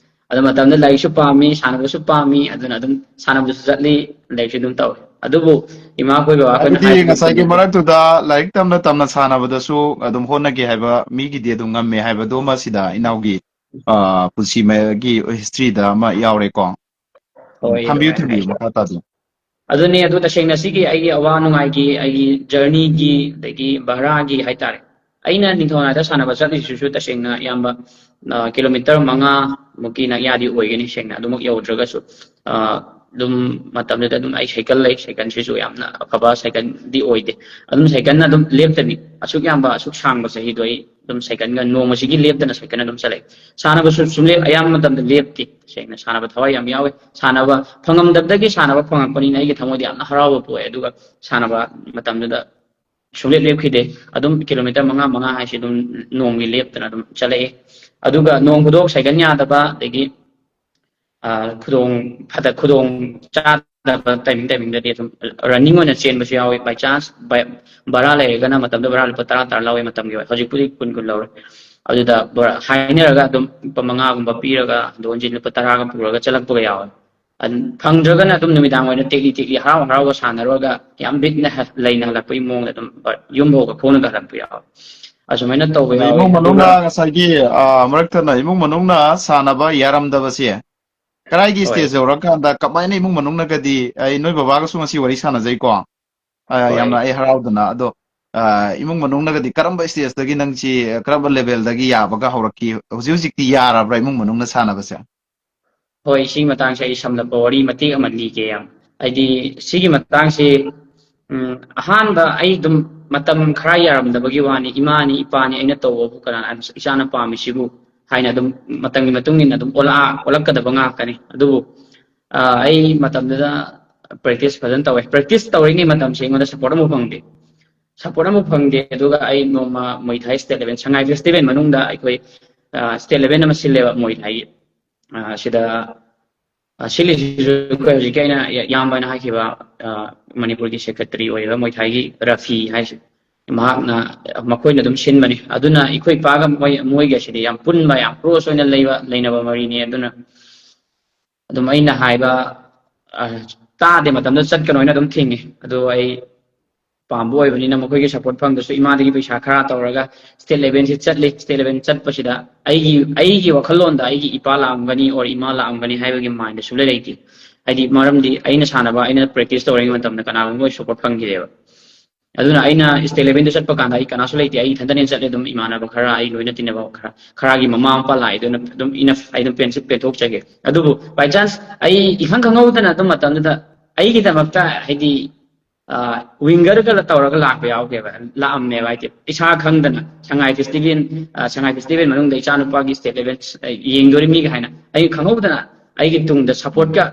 ꯑꯗꯨ ꯃꯇꯝꯗ ꯂꯥꯏꯔꯤꯛꯁꯨ ꯄꯥꯝꯃꯤ, ꯁꯥꯟꯅꯕꯁꯨ ꯄꯥꯝꯃꯤ, ꯑꯗꯨꯅ ꯑꯗꯨꯝ ꯁꯥꯟꯅꯕꯁꯨ ꯆꯠꯂꯤ, ꯂꯥꯏꯔꯤꯛꯁꯨ ꯑꯗꯨꯝ ꯇꯧꯏ꯫ ꯑꯗꯨꯕꯨ ꯏꯃꯥ ꯑꯩꯈꯣꯏ ꯕꯕꯥ ꯑꯩꯈꯣꯏꯅ ꯑꯗꯨꯗꯤ ꯍꯥꯏꯕ ꯉꯁꯥꯏꯒꯤ ꯃꯇꯝꯗꯗꯤ ꯃꯔꯛꯇꯨꯗ ꯂꯥꯏꯔꯤꯛ ꯇꯝꯅ ꯇꯝꯅ ꯁꯥꯟꯅꯕꯗꯁꯨ ꯑꯗꯨꯝ ꯍꯣꯠꯅꯒꯦ ꯍꯥꯏꯕ ꯃꯤꯒꯤꯗꯤ ꯑꯗꯨꯝ ꯉꯝꯃꯦ ꯍꯥꯏꯕꯗꯨꯃ ꯁꯤꯗ ꯏꯅꯥꯎꯒꯤ, ꯑ, ꯄꯨꯟꯁꯤꯒꯤ ꯍꯤꯁꯇ꯭ꯔꯤꯗ ꯑꯃ ꯌꯥꯎꯔꯦꯀꯣ꯫ ꯎꯝ, ꯍꯣꯏ, ꯊꯝꯕꯤꯌꯨ, ꯌꯧꯔꯦ, ꯊꯝꯕꯤꯌꯨ, ꯌꯧꯔꯦ꯫ ꯃꯈꯥ ꯇꯥꯕꯤꯌꯨ꯫ ꯑꯗꯨꯅꯦ, ꯑꯗꯨ ꯇꯁꯦꯡꯅ ꯁꯤꯒꯤ ꯑꯩꯒꯤ ꯑꯋꯥ ꯅꯨꯡꯉꯥꯏꯒꯤ, ꯑꯩꯒꯤ ꯖꯔꯅꯤꯒꯤ, ꯑꯗꯒꯤ ꯚꯔꯥꯒꯤ ꯍꯥꯏꯇꯥꯔꯦ, ꯑꯩꯅ ꯅꯤꯡꯊꯧꯅꯥꯏꯗ ꯁꯥꯟꯅꯕ ꯆꯠꯂꯤꯁꯤꯁꯨ ꯇꯁꯦꯡꯅ, ꯏꯌꯥꯝꯕ, ꯑ, ꯀꯤꯂꯣꯃꯤꯇꯔ ꯃꯉꯥ ꯃꯨꯛꯀꯤ ꯅꯛꯌꯥꯗꯤ ꯑꯣꯏꯒꯅꯤ, ꯁꯦꯡꯅ ꯑꯗꯨꯃꯛ ꯌꯧꯗ꯭ꯔꯒꯁꯨ꯫ ꯑ, ꯑꯗꯨꯝ ꯃꯇꯝꯗꯨꯗ ꯑꯗꯨꯝ ꯑꯩ ꯁꯥꯏꯀꯜ ꯂꯩ꯫ ꯁꯥꯏꯀꯜꯁꯤꯁꯨ ꯌꯥꯝꯅ ꯑꯐꯕ ꯁꯥꯏꯀꯜꯗꯤ ꯑꯣꯏꯗꯦ꯫ ꯑꯗꯨꯝ ꯁꯥꯏꯀꯜꯅ ꯑꯗꯨꯝ ꯂꯦꯞꯇꯕꯤ, ꯑꯁꯨꯛ ꯌꯥꯝꯕ, ꯑꯁꯨꯛ ꯁꯥꯡꯕ ꯆꯍꯤꯗꯣ ꯑꯩ ꯑꯗꯨꯝ ꯁꯥꯏꯀꯜꯒ ꯅꯣꯡꯃꯁꯤꯒꯤ ꯂꯦꯞꯇꯅ ꯁꯥꯏꯀꯜ ꯑꯗꯨꯝ ꯆꯠꯂꯛꯏ꯫ ꯁꯥꯟꯅꯕꯁꯨ ꯁꯨꯡꯂꯦꯞ, ꯑꯌꯥꯝꯕ ꯃꯇꯝꯗ ꯂꯦꯞꯇꯦ꯫ ꯁꯦꯡꯅ ꯁꯥꯟꯅꯕ ꯊꯋꯥꯏ ꯌꯥꯝ ꯌꯥꯎꯋꯦ꯫ ꯁꯥꯟꯅꯕ ꯐꯪꯉꯝꯗꯕꯗꯒꯤ ꯁꯥꯟꯅꯕ ꯐꯪꯉꯛꯄꯅꯤꯅ ꯑꯩꯒꯤ ꯊꯃꯣꯏꯗ ꯌꯥꯝꯅ ꯍꯔꯥꯎꯕ ꯄꯣꯛꯑꯦ꯫ ꯑꯗꯨꯒ ꯁꯥꯟꯅꯕ ꯃꯇꯝꯗꯨꯗ ꯁꯨꯡꯂꯦꯞ ꯂꯦꯞꯈꯤꯗꯦ꯫ ꯑꯗꯨꯝ ꯀꯤꯂꯣꯃꯤꯇꯔ ꯃꯉꯥ, ꯃꯉꯥ ꯍꯥꯏꯁꯤ ꯑꯗꯨꯝ ꯅꯣꯡꯃꯒꯤ ꯂꯦꯞꯇꯅ ꯑꯗꯨꯝ ꯆꯠꯂꯛꯏ꯫ ꯑꯗꯨꯒ ꯅꯣꯡ ꯐꯥꯗꯣꯛ ꯁꯥꯏꯀꯜ ꯌꯥꯗꯕ, ꯑꯗꯒꯤ, ꯑ, ꯈꯨꯗꯣꯡ ꯐꯠꯇ-, ꯈꯨꯗꯣꯡ ꯆꯥꯗꯕ ꯇꯥꯏꯃꯤꯡ ꯇꯥꯏꯃꯤꯡꯗꯗꯤ ꯑꯗꯨꯝ running ꯑꯣꯏꯅ ꯆꯦꯟꯕꯁꯨ ꯌꯥꯎꯋꯤ꯫ By chance ꯚꯔꯥ ꯂꯩꯔꯒꯅ ꯃꯇꯝꯗꯨꯗ ꯚꯔꯥ ꯂꯨꯄꯥ ꯇꯔꯥ, ꯇꯔꯥ ꯂꯧꯋꯤ ꯃꯇꯝꯒꯤ ꯑꯣꯏ꯫ ꯍꯧꯖꯤꯛꯄꯨꯗꯤ ꯀꯨꯟ, ꯀꯨꯟ ꯂꯧꯔꯦ꯫ ꯑꯗꯨꯗ ꯚꯔꯥ ꯍꯥꯏꯅꯔꯒ ꯑꯗꯨꯝ ꯂꯨꯄꯥ ꯃꯉꯥꯒꯨꯝꯕ ꯄꯤꯔꯒ ꯍꯟꯗꯣꯛ ꯍꯟꯖꯤꯟ ꯂꯨꯄꯥ ꯇꯔꯥꯒ ꯄꯨꯔꯒ ꯆꯠꯂꯛꯄꯒ ꯌꯥꯎꯋꯦ꯫ ꯑꯗꯨꯝ ꯐꯪꯗ꯭ꯔꯒꯅ ꯑꯗꯨꯝ ꯅꯨꯃꯤꯗꯥꯡ ꯑꯣꯏꯅ ꯇꯦꯛꯂꯤ ꯇꯦꯛꯂꯤ ꯍꯔꯥꯎ ꯍꯔꯥꯎꯒ ꯁꯥꯟꯅꯔꯨꯔꯒ ꯌꯥꯝ ꯕꯤꯠꯅ ꯍ-, ꯂꯩꯅ ꯍꯜꯂꯛꯄꯒꯤ ꯃꯑꯣꯡꯗ ꯑꯗꯨꯝ, ꯑ, ꯌꯨꯝ ꯐꯥꯎꯕ ꯈꯣꯡꯅ ꯍꯜꯂꯛꯄ ꯌꯥꯎꯋꯦ꯫ ꯑꯁꯨꯃꯥꯏꯅ ꯇꯧꯕ ꯑꯗ ꯌꯥꯎꯋꯦ꯫ ꯏꯃꯨꯡ ꯑꯗꯨꯒ ꯃꯅꯨꯡꯅ ꯉꯁꯥꯏꯒꯤ, ꯑ, ꯃꯔꯛ ꯊꯠꯅ ꯏꯃꯨꯡ ꯃꯅꯨꯡꯅ ꯁꯥꯟꯅꯕ ꯌꯥꯔꯝꯗꯕꯁꯦ ꯀꯗꯥꯏꯒꯤ ꯍꯣꯏ꯫ Stage ꯌꯧꯔꯀꯥꯟꯗ ꯀꯃꯥꯏꯅ ꯏꯃꯨꯡ ꯃꯅꯨꯡꯅꯒꯗꯤ, ꯑꯩ ꯅꯣꯏ ꯕꯕꯥꯒꯁꯨ ꯉꯁꯤ ꯋꯥꯔꯤ ꯁꯥꯟꯅꯖꯩꯀꯣ, ꯑ, ꯍꯣꯏ꯫ ꯌꯥꯝꯅ ꯑꯩ ꯍꯔꯥꯎꯗꯅ꯫ ꯑꯗꯣ, ꯑ, ꯏꯃꯨꯡ ꯃꯅꯨꯡꯅꯒꯗꯤ ꯀꯔꯝꯕ stageꯇꯒꯤ ꯅꯪꯁꯤ, ꯀꯔꯝꯕ levelꯗꯒꯤ ꯌꯥꯕꯒ ꯍꯧꯔꯛꯈꯤ? ꯍꯧꯖꯤꯛ ꯍꯧꯖꯤꯛꯇꯤ ꯌꯥꯔꯕ꯭ꯔꯥ ꯏꯃꯨꯡ ꯃꯅꯨꯡꯅ ꯁꯥꯟꯅꯕꯁꯦ? ꯍꯣꯏ, ꯁꯤꯒꯤ ꯃꯇꯥꯡꯁꯦ ꯑꯩ ꯁꯝꯂꯞꯄ ꯋꯥꯔꯤ ꯃꯇꯦꯛ ꯑꯃ ꯂꯤꯒꯦ ꯌꯥꯝ꯫ ꯍꯥꯏꯗꯤ, ꯁꯤꯒꯤ ꯃꯇꯥꯡꯁꯤ, ꯎꯝ, ꯑꯍꯥꯟꯕ ꯑꯩ ꯑꯗꯨꯝ ꯃꯇꯝ ꯈꯔ ꯌꯥꯔꯝꯗꯕꯒꯤ ꯋꯥꯅꯤ, ꯏꯃꯥꯅꯤ, ꯏꯄꯥꯅꯤ, ꯑꯩꯅ ꯇꯧꯕꯕꯨ ꯀꯅꯥ, ꯏꯆꯥꯅ ꯄꯥꯝꯃꯤꯁꯤꯕꯨ ꯍꯥꯏꯅ ꯑꯗꯨꯝ ꯃꯇꯝꯒꯤ ꯃꯇꯨꯡ ꯏꯟꯅ ꯑꯗꯨꯝ ꯑꯣꯜꯂꯛ-, ꯑꯣꯜꯂꯛꯀꯗꯕ ꯉꯥꯛꯇꯅꯤ꯫ ꯑꯗꯨꯕꯨ, ꯑ, ꯑꯩ ꯃꯇꯝꯗꯨꯗ practice ꯐꯖꯅ ꯇꯧꯋꯦ꯫ Practice ꯇꯧꯔꯤꯉꯩ ꯃꯇꯝꯁꯤ ꯑꯩꯉꯣꯟꯗ support ꯑꯃ ꯐꯪꯗꯦ꯫ Support ꯑꯃ ꯐꯪꯗꯦ꯫ ꯑꯗꯨꯒ ꯑꯩ ꯅꯣꯡꯃ Muay Thai State Level, ꯁꯉꯥꯏ Festival ꯃꯅꯨꯡꯗ ꯑꯩꯈꯣꯏ, ꯑ, state level ꯑꯃ ꯁꯤꯜꯂꯦꯕ Muay Thaiꯒꯤ꯫ ꯑ, ꯁꯤꯗ, ꯑ, ꯁꯤꯜꯂꯤꯁꯤꯁꯨ ꯑꯩꯈꯣꯏ ꯍꯧꯖꯤꯛꯀꯤ ꯑꯩꯅ ꯏꯌꯥꯝꯕꯅ ꯍꯥꯏꯈꯤꯕ, ꯑ, ꯃꯅꯤꯄꯨꯔꯒꯤ secretary ꯑꯣꯏꯔꯤꯕ Muay Thaiꯒꯤ ꯔꯐꯤ ꯍꯥꯏꯁꯦ꯫ ꯃꯍꯥꯛꯅ, ꯃꯈꯣꯏꯅ ꯑꯗꯨꯝ ꯁꯤꯟꯕꯅꯤ꯫ ꯑꯗꯨꯅ ꯑꯩꯈꯣꯏ ꯏꯄꯥꯒ ꯃꯣꯏ, ꯃꯣꯏꯒꯁꯤꯗꯤ ꯌꯥꯝ ꯄꯨꯟꯕ, ꯌꯥꯝ close ꯑꯣꯏꯅ ꯂꯩꯕ, ꯂꯩꯅꯕ ꯃꯔꯤꯅꯤ꯫ ꯑꯗꯨꯅ ꯑꯗꯨꯝ ꯑꯩꯅ ꯍꯥꯏꯕ, ꯑ, ꯇꯥꯗꯦ ꯃꯇꯝꯗ ꯆꯠꯀꯅꯣ ꯍꯥꯏꯅ ꯑꯗꯨꯝ ꯊꯤꯡꯉꯤ꯫ ꯑꯗꯣ ꯑꯩ ꯄꯥꯝꯕ ꯑꯣꯏꯕꯅꯤꯅ ꯃꯈꯣꯏꯒꯤ support ꯐꯪꯗ꯭ꯔꯁꯨ ꯏꯃꯥꯗꯒꯤ ꯄꯩꯁꯥ ꯈꯔ ꯇꯧꯔꯒ state levelꯁꯤ ꯆꯠꯂꯤ꯫ State level ꯆꯠꯄꯁꯤꯗ ꯑꯩꯒꯤ, ꯑꯩꯒꯤ ꯋꯥꯈꯜꯂꯣꯟꯗ ꯑꯩꯒꯤ ꯏꯄꯥ ꯂꯥꯛꯑꯝꯒꯅꯤ or ꯏꯃꯥ ꯂꯥꯛꯑꯝꯒꯅꯤ ꯍꯥꯏꯕꯒꯤ mindꯗ ꯁꯨꯡꯂꯩ ꯂꯩꯇꯦ꯫ ꯍꯥꯏꯗꯤ ꯃꯔꯝꯗꯤ ꯑꯩꯅ ꯁꯥꯟꯅꯕ, ꯑꯩꯅ practice ꯇꯧꯔꯤꯉꯩ ꯃꯇꯝꯗ ꯀꯅꯥꯒꯨꯝꯕ ꯑꯣꯏ support ꯐꯪꯈꯤꯗꯦꯕ꯫ ꯑꯗꯨꯅ ꯑꯩꯅ state level ꯗ ꯆꯠꯄ ꯀꯥꯟꯗ ꯑꯩ ꯀꯅꯥꯁꯨ ꯂꯩꯇꯦ, ꯑꯩ ꯏꯊꯟꯇꯅꯦꯅ ꯆꯠꯂꯦ꯫ ꯑꯗꯨꯝ ꯏꯃꯥꯟꯅꯕ ꯈꯔ, ꯑꯩ ꯂꯣꯏꯅ ꯇꯤꯟꯅꯕ ꯈꯔ, ꯈꯔꯒꯤ ꯃꯃꯥ ꯃꯄꯥ ꯂꯥꯛꯑꯦ, ꯑꯗꯨꯅ ꯑꯗꯨꯝ ꯏꯅꯐ, ꯑꯩ ꯑꯗꯨꯝ ꯄꯦꯟꯁꯤꯜ ꯄꯦꯟꯊꯣꯛꯆꯒꯦ꯫ ꯑꯗꯨꯕꯨ by chance ꯑꯩ ꯏꯈꯪ ꯈꯪꯍꯧꯗꯅ ꯑꯗꯨꯝ ꯃꯇꯝꯗꯨꯗ ꯑꯩꯒꯤꯗꯃꯛꯇ ꯍꯥꯏꯗꯤ ꯋꯤꯡꯒꯔꯒ ꯇꯧꯔꯒ ꯂꯥꯛꯄ ꯌꯥꯎꯒꯦꯕ, ꯂꯥꯛꯑꯝꯃꯦꯕ ꯍꯥꯏꯗꯤ ꯏꯁꯥ ꯈꯪꯗꯅ ꯁꯉꯥꯏ ꯐꯦꯁꯇꯤꯚꯦꯜ, ꯁꯉꯥꯏ ꯐꯦꯁꯇꯤꯚꯦꯜ ꯃꯅꯨꯡꯗ ꯏꯆꯥꯅꯨꯄꯥꯒꯤ state level ꯌꯦꯡꯗꯣꯔꯤꯕꯅꯤꯒ ꯍꯥꯏꯅ ꯑꯩ ꯈꯪꯍꯧꯗꯅ ꯑꯩꯒꯤ ꯇꯨꯡꯗ supportꯀ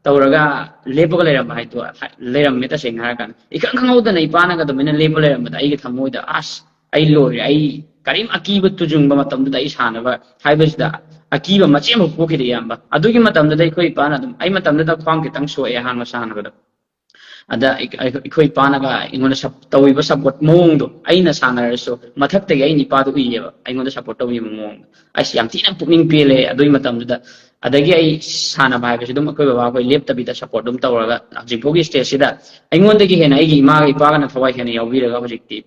ꯇꯧꯔꯒ ꯂꯦꯞꯄꯒ ꯂꯩꯔꯝꯕ ꯍꯥꯏꯗꯣ ꯂꯩꯔꯝꯃꯦ꯫ ꯇꯁꯦꯡꯅ ꯍꯥꯏꯔꯀꯥꯟꯗ ꯏꯈꯪ ꯈꯪꯍꯧꯗꯅ ꯏꯄꯥꯅꯒ ꯑꯗꯨꯃꯥꯏꯅ ꯂꯦꯞꯄ ꯂꯩꯔꯝꯕꯗ ꯑꯩꯒꯤ ꯊꯃꯣꯏꯗ ꯑꯁ ꯑꯩ ꯂꯣꯏꯔꯦ, ꯑꯩ ꯀꯔꯤꯝ ꯑꯀꯤꯕ ꯇꯨꯖꯨꯡꯕ ꯃꯇꯝꯗꯨꯗ ꯑꯩ ꯁꯥꯟꯅꯕ ꯍꯥꯏꯕꯁꯤꯗ ꯑꯀꯤꯕ ꯃꯆꯦꯠ ꯑꯃ ꯄꯣꯛꯈꯤꯗꯦ ꯏꯌꯥꯝꯕ꯫ ꯑꯗꯨꯒꯤ ꯃꯇꯝꯗꯨꯗ ꯑꯩꯈꯣꯏ ꯏꯄꯥꯅ ꯑꯗꯨꯝ, ꯑꯩ ꯃꯇꯝꯗꯨꯗ ꯈ꯭ꯋꯥꯡ ꯈꯤꯇꯪ ꯁꯣꯛꯑꯦ ꯑꯍꯥꯟꯕ ꯁꯥꯟꯅꯕꯗ꯫ ꯑꯗ ꯑꯩ-, ꯑꯩ-, ꯑꯩꯈꯣꯏ ꯏꯄꯥꯅꯒ ꯑꯩꯉꯣꯟꯗ ꯁꯞ-, ꯇꯧꯕꯤꯕ support ꯃꯑꯣꯡꯗꯣ, ꯑꯩꯅ ꯁꯥꯟꯅꯔꯁꯨ ꯃꯊꯛꯇꯒꯤ ꯑꯩꯅ ꯏꯄꯥꯗꯣ ꯎꯏꯌꯦꯕ ꯑꯩꯉꯣꯟꯗ support ꯇꯧꯕꯤꯕ ꯃꯑꯣꯡꯗꯣ꯫ ꯑꯁ, ꯌꯥꯝ ꯊꯤꯅ ꯄꯨꯛꯅꯤꯡ ꯄꯦꯜꯂꯦ ꯑꯗꯨꯒꯤ ꯃꯇꯝꯗꯨꯗ꯫ ꯑꯗꯒꯤ ꯑꯩ ꯁꯥꯟꯅꯕ ꯍꯥꯏꯕꯁꯤ ꯑꯗꯨꯝ ꯑꯩꯈꯣꯏ ꯕꯕꯥ ꯑꯩꯈꯣꯏ ꯂꯦꯞꯇꯕꯤꯗ support ꯑꯗꯨꯝ ꯇꯧꯔꯒ ꯍꯧꯖꯤꯛ ꯐꯥꯎꯒꯤ stageꯁꯤꯗ ꯑꯩꯉꯣꯟꯗꯒꯤ ꯍꯦꯟꯅ ꯑꯩꯒꯤ ꯏꯃꯥꯒ ꯏꯄꯥꯒꯅ ꯊꯋꯥꯏ ꯍꯦꯟꯅ ꯌꯥꯎꯕꯤꯔꯒ ꯍꯧꯖꯤꯛꯇꯤ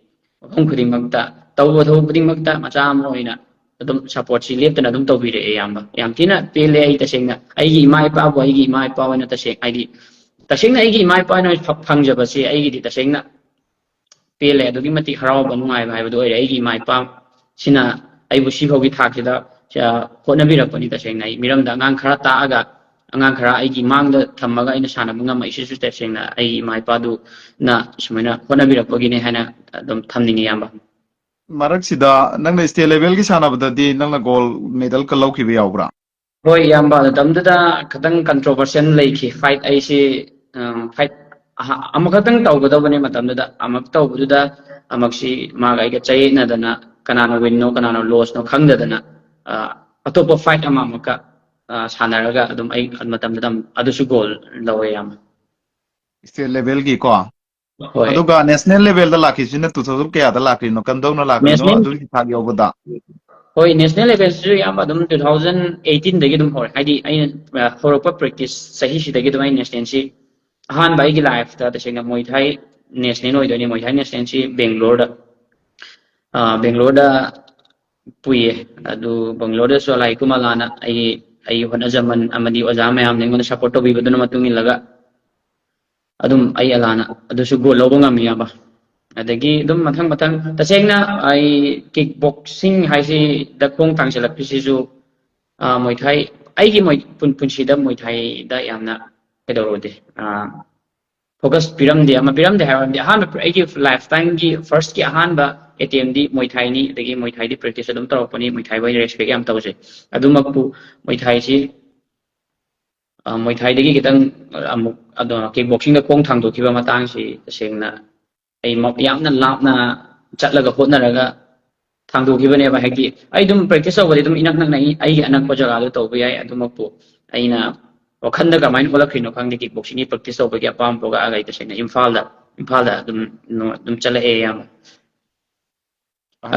ꯃꯐꯝ ꯈꯨꯗꯤꯡꯃꯛꯇ, ꯇꯧꯕ ꯊꯕꯛ ꯈꯨꯗꯤꯡꯃꯛꯇ ꯃꯆꯥ ꯑꯃ ꯑꯣꯏꯅ ꯑꯗꯨꯝ supportꯁꯤ ꯂꯦꯞꯇꯅ ꯑꯗꯨꯝ ꯇꯧꯕꯤꯔꯛꯑꯦ ꯏꯌꯥꯝꯕ꯫ ꯌꯥꯝ ꯊꯤꯅ ꯄꯦꯜꯂꯦ ꯑꯩ ꯇꯁꯦꯡꯅ꯫ ꯑꯩꯒꯤ ꯏꯃꯥ ꯏꯄꯥꯕꯨ ꯑꯩꯒꯤ ꯏꯃꯥ ꯏꯄꯥ ꯑꯣꯏꯅ ꯇꯁꯦꯡ-, ꯍꯥꯏꯗꯤ ꯇꯁꯦꯡꯅ ꯑꯩꯒꯤ ꯏꯃꯥ ꯏꯄꯥꯅ ꯐ-, ꯐꯪꯖꯕꯁꯦ ꯑꯩꯒꯤꯗꯤ ꯇꯁꯦꯡꯅ ꯄꯦꯜꯂꯦ꯫ ꯑꯗꯨꯛꯀꯤ ꯃꯇꯤꯛ ꯍꯔꯥꯎꯕ, ꯅꯨꯡꯉꯥꯏꯕ ꯍꯥꯏꯕꯗꯨ ꯑꯣꯏꯔꯦ꯫ ꯑꯩꯒꯤ ꯏꯃꯥ ꯏꯄꯥꯁꯤꯅ ꯑꯩꯕꯨ ꯁꯤꯐꯥꯎꯒꯤ ꯊꯥꯛꯁꯤꯗ, ꯑ, ꯍꯣꯠꯅꯕꯤꯔꯛꯄꯅꯤ꯫ ꯇꯁꯦꯡꯅ ꯑꯩ ꯃꯤꯔꯝꯗ ꯑꯉꯥꯡ ꯈꯔ ꯇꯥꯛꯑꯒ, ꯑꯉꯥꯡ ꯈꯔ ꯑꯩꯒꯤ ꯃꯥꯡꯗ ꯊꯝꯃꯒ ꯑꯩꯅ ꯁꯥꯟꯅꯕ ꯉꯝꯃꯛꯏꯁꯤꯁꯨ ꯇꯁꯦꯡꯅ ꯑꯩꯒꯤ ꯏꯃꯥ ꯏꯄꯥꯗꯨꯅ ꯁꯨꯃꯥꯏꯅ ꯍꯣꯠꯅꯕꯤꯔꯛꯄꯒꯤꯅꯤ ꯍꯥꯏꯅ ꯑꯗꯨꯝ ꯊꯝꯅꯤꯡꯉꯤ, ꯏꯌꯥꯝꯕ꯫ ꯃꯔꯛꯁꯤꯗ ꯅꯪꯅ state levelꯒꯤ ꯁꯥꯟꯅꯕꯗꯗꯤ ꯅꯪꯅ gold medalꯀ ꯂꯧꯈꯤꯕ ꯌꯥꯎꯕ꯭ꯔꯥ? ꯍꯣꯏ, ꯏꯌꯥꯝꯕ, ꯃꯇꯝꯗꯨꯗ ꯈꯤꯇꯪ controversial ꯂꯩꯈꯤ꯫ Fight ꯑꯩꯁꯤ, ꯑ, fight ꯑꯍ-, ꯑꯃꯈꯛꯇꯪ ꯇꯧꯒꯗꯧꯕꯅꯦ ꯃꯇꯝꯗꯨꯗ꯫ ꯑꯃꯨꯛ ꯇꯧꯕꯗꯨꯗ ꯑꯃꯨꯛꯁꯤ ꯃꯥꯒ ꯑꯩꯒ ꯆꯌꯦꯠꯅꯗꯅ ꯀꯅꯥꯅ winꯅꯣ ꯀꯅꯥꯅ lossꯅꯣ ꯈꯪꯗꯗꯅ, ꯑ, ꯑꯇꯣꯞꯄ fight ꯑꯃ ꯑꯃꯨꯛꯀ, ꯑ, ꯁꯥꯟꯅꯔꯒ ꯑꯗꯨꯝ ꯑꯩ ꯃꯇꯝꯗꯨꯗ ꯑꯃꯨꯛ ꯑꯗꯨꯁꯨ gold ꯂꯧꯋꯦ, ꯏꯌꯥꯝꯕ꯫ State levelꯒꯤ ꯀꯣ? ꯍꯣꯏ꯫ ꯑꯗꯨꯒ national levelꯗ ꯂꯥꯛꯈꯤꯁꯤꯅ two thousand ꯀꯌꯥꯗ ꯂꯥꯛꯈ꯭ꯔꯤꯅꯣ? ꯀꯝꯗꯧꯅ ꯂꯥꯛꯈ꯭ꯔꯤꯅꯣ? National ꯑꯗꯨꯒꯤ ꯊꯥꯛ ꯌꯧꯕꯗ? ꯍꯣꯏ, national levelꯁꯤꯁꯨ ꯏꯌꯥꯝꯕ ꯑꯗꯨꯝ two thousand eighteenꯗꯒꯤ ꯑꯗꯨꯝ ꯍꯧꯔꯦ꯫ ꯍꯥꯏꯗꯤ ꯑꯩꯅ, ꯑ, ꯍꯧꯔꯛꯄ practice ꯆꯍꯤꯁꯤꯗꯒꯤ ꯑꯗꯨꯝ ꯑꯩ nationalꯁꯤ ꯑꯍꯥꯟꯕ ꯑꯩꯒꯤ lifeꯇ ꯇꯁꯦꯡꯅ Muay Thai national ꯑꯣꯏꯗꯣꯏꯅꯦ꯫ Muay Thai nationalꯁꯤ Bangaloreꯗ, ꯑ, Bangaloreꯗ ꯄꯨꯏꯌꯦ꯫ ꯑꯗꯨ Bangaloreꯗꯁꯨ ꯑꯂꯥꯏ ꯀꯨꯃꯥꯂꯥꯅ ꯑꯩ, ꯑꯩꯒꯤ ꯍꯣꯠꯅꯖꯃꯟ ꯑꯃꯗꯤ ꯑꯣꯖꯥ ꯃꯌꯥꯝꯅ ꯑꯩꯉꯣꯟꯗ support ꯇꯧꯕꯤꯕꯗꯨꯅ ꯃꯇꯨꯡ ꯏꯜꯂꯒ ꯑꯗꯨꯝ ꯑꯩ ꯑꯂꯥꯅ ꯑꯗꯨꯁꯨ gold ꯂꯧꯕ ꯉꯝꯃꯤ, ꯏꯌꯥꯝꯕ꯫ ꯑꯗꯒꯤ ꯑꯗꯨꯝ ꯃꯊꯪ ꯃꯊꯪ, ꯇꯁꯦꯡꯅ ꯑꯩ ꯀꯤꯛ ꯕꯣꯛꯁꯤꯡ ꯍꯥꯏꯁꯤꯗ ꯈꯣꯡ ꯊꯥꯡꯖꯜꯂꯛꯄꯁꯤꯁꯨ, ꯑ, ꯃꯣꯏ ꯊꯥꯏ, ꯑꯩꯒꯤ ꯃꯣꯏ-, ꯄꯨꯟ-, ꯄꯨꯟꯁꯤꯗ ꯃꯣꯏ ꯊꯥꯏꯗ ꯌꯥꯝꯅ ꯀꯩꯗꯧꯔꯨꯗꯦ, ꯑ, ꯐꯣꯀꯁ ꯄꯤꯔꯝꯗꯦ꯫ ꯑꯃ ꯄꯤꯔꯝꯗꯦ ꯍꯥꯏꯕꯗꯤ, ꯑꯍꯥꯟꯕ ꯑꯩꯒꯤ ꯂꯥꯏꯐ ꯇꯥꯏꯝꯒꯤ ꯐꯥꯔꯁꯀꯤ ꯑꯍꯥꯟꯕ ꯑꯦꯇꯦꯝꯗꯤ ꯃꯣꯏ ꯊꯥꯏꯅꯤ, ꯑꯗꯒꯤ ꯃꯣꯏ ꯊꯥꯏꯗꯤ ꯄ꯭ꯔꯦꯛꯇꯤꯁ ꯑꯗꯨꯝ ꯇꯧꯔꯛꯄꯅꯤ, ꯃꯣꯏ ꯊꯥꯏꯕꯨ ꯑꯩꯅ ꯔꯦꯁꯄꯦꯛ ꯌꯥꯝ ꯇꯧꯖꯩ꯫ ꯑꯗꯨꯃꯛꯄꯨ ꯃꯣꯏ ꯊꯥꯏꯁꯤ, ꯑ, ꯃꯣꯏ ꯊꯥꯏꯗꯒꯤ ꯈꯤꯇꯪ ꯑꯃꯨꯛ ꯑꯗꯣ ꯀꯤꯛ ꯕꯣꯛꯁꯤꯡꯗ ꯈꯣꯡ ꯊꯥꯡꯗꯣꯛꯈꯤꯕ ꯃꯇꯥꯡꯁꯤ ꯇꯁꯦꯡꯅ ꯑꯩ ꯃ-, ꯌꯥꯝꯅ ꯂꯥꯞꯅ ꯆꯠꯂꯒ ꯍꯣꯠꯅꯔꯒ ꯊꯥꯡꯗꯣꯛꯈꯤꯕꯅꯦꯕ꯫ ꯍꯥꯏꯗꯤ ꯑꯩ ꯑꯗꯨꯝ ꯄ꯭ꯔꯦꯛꯇꯤꯁ ꯇꯧꯕꯗꯤ ꯑꯗꯨꯝ ꯏꯅꯛ ꯅꯛꯅ ꯑꯩ-, ꯑꯩꯒꯤ ꯑꯅꯛꯄ ꯖꯒꯥꯗ ꯇꯧꯕ ꯌꯥꯏ꯫ ꯑꯗꯨꯃꯛꯄꯨ ꯑꯩꯅ ꯋꯥꯈꯟꯗ ꯀꯃꯥꯏꯅ ꯑꯣꯜꯂꯛꯈ꯭ꯔꯤꯅꯣ ꯈꯪꯗꯦ, ꯀꯤꯛ ꯕꯣꯛꯁꯤꯡꯒꯤ ꯄ꯭ꯔꯦꯛꯇꯤꯁ ꯇꯧꯕꯒꯤ ꯑꯄꯥꯝꯕ ꯄꯣꯛꯂꯛꯑꯒ ꯑꯩ ꯇꯁꯦꯡꯅ ꯏꯝꯐꯥꯜꯗ, ꯏꯝꯐꯥꯜꯗ ꯑꯗꯨꯝ, ꯑꯗꯨꯝ ꯆꯠꯂꯛꯑꯦ ꯑꯌꯥꯝꯕ꯫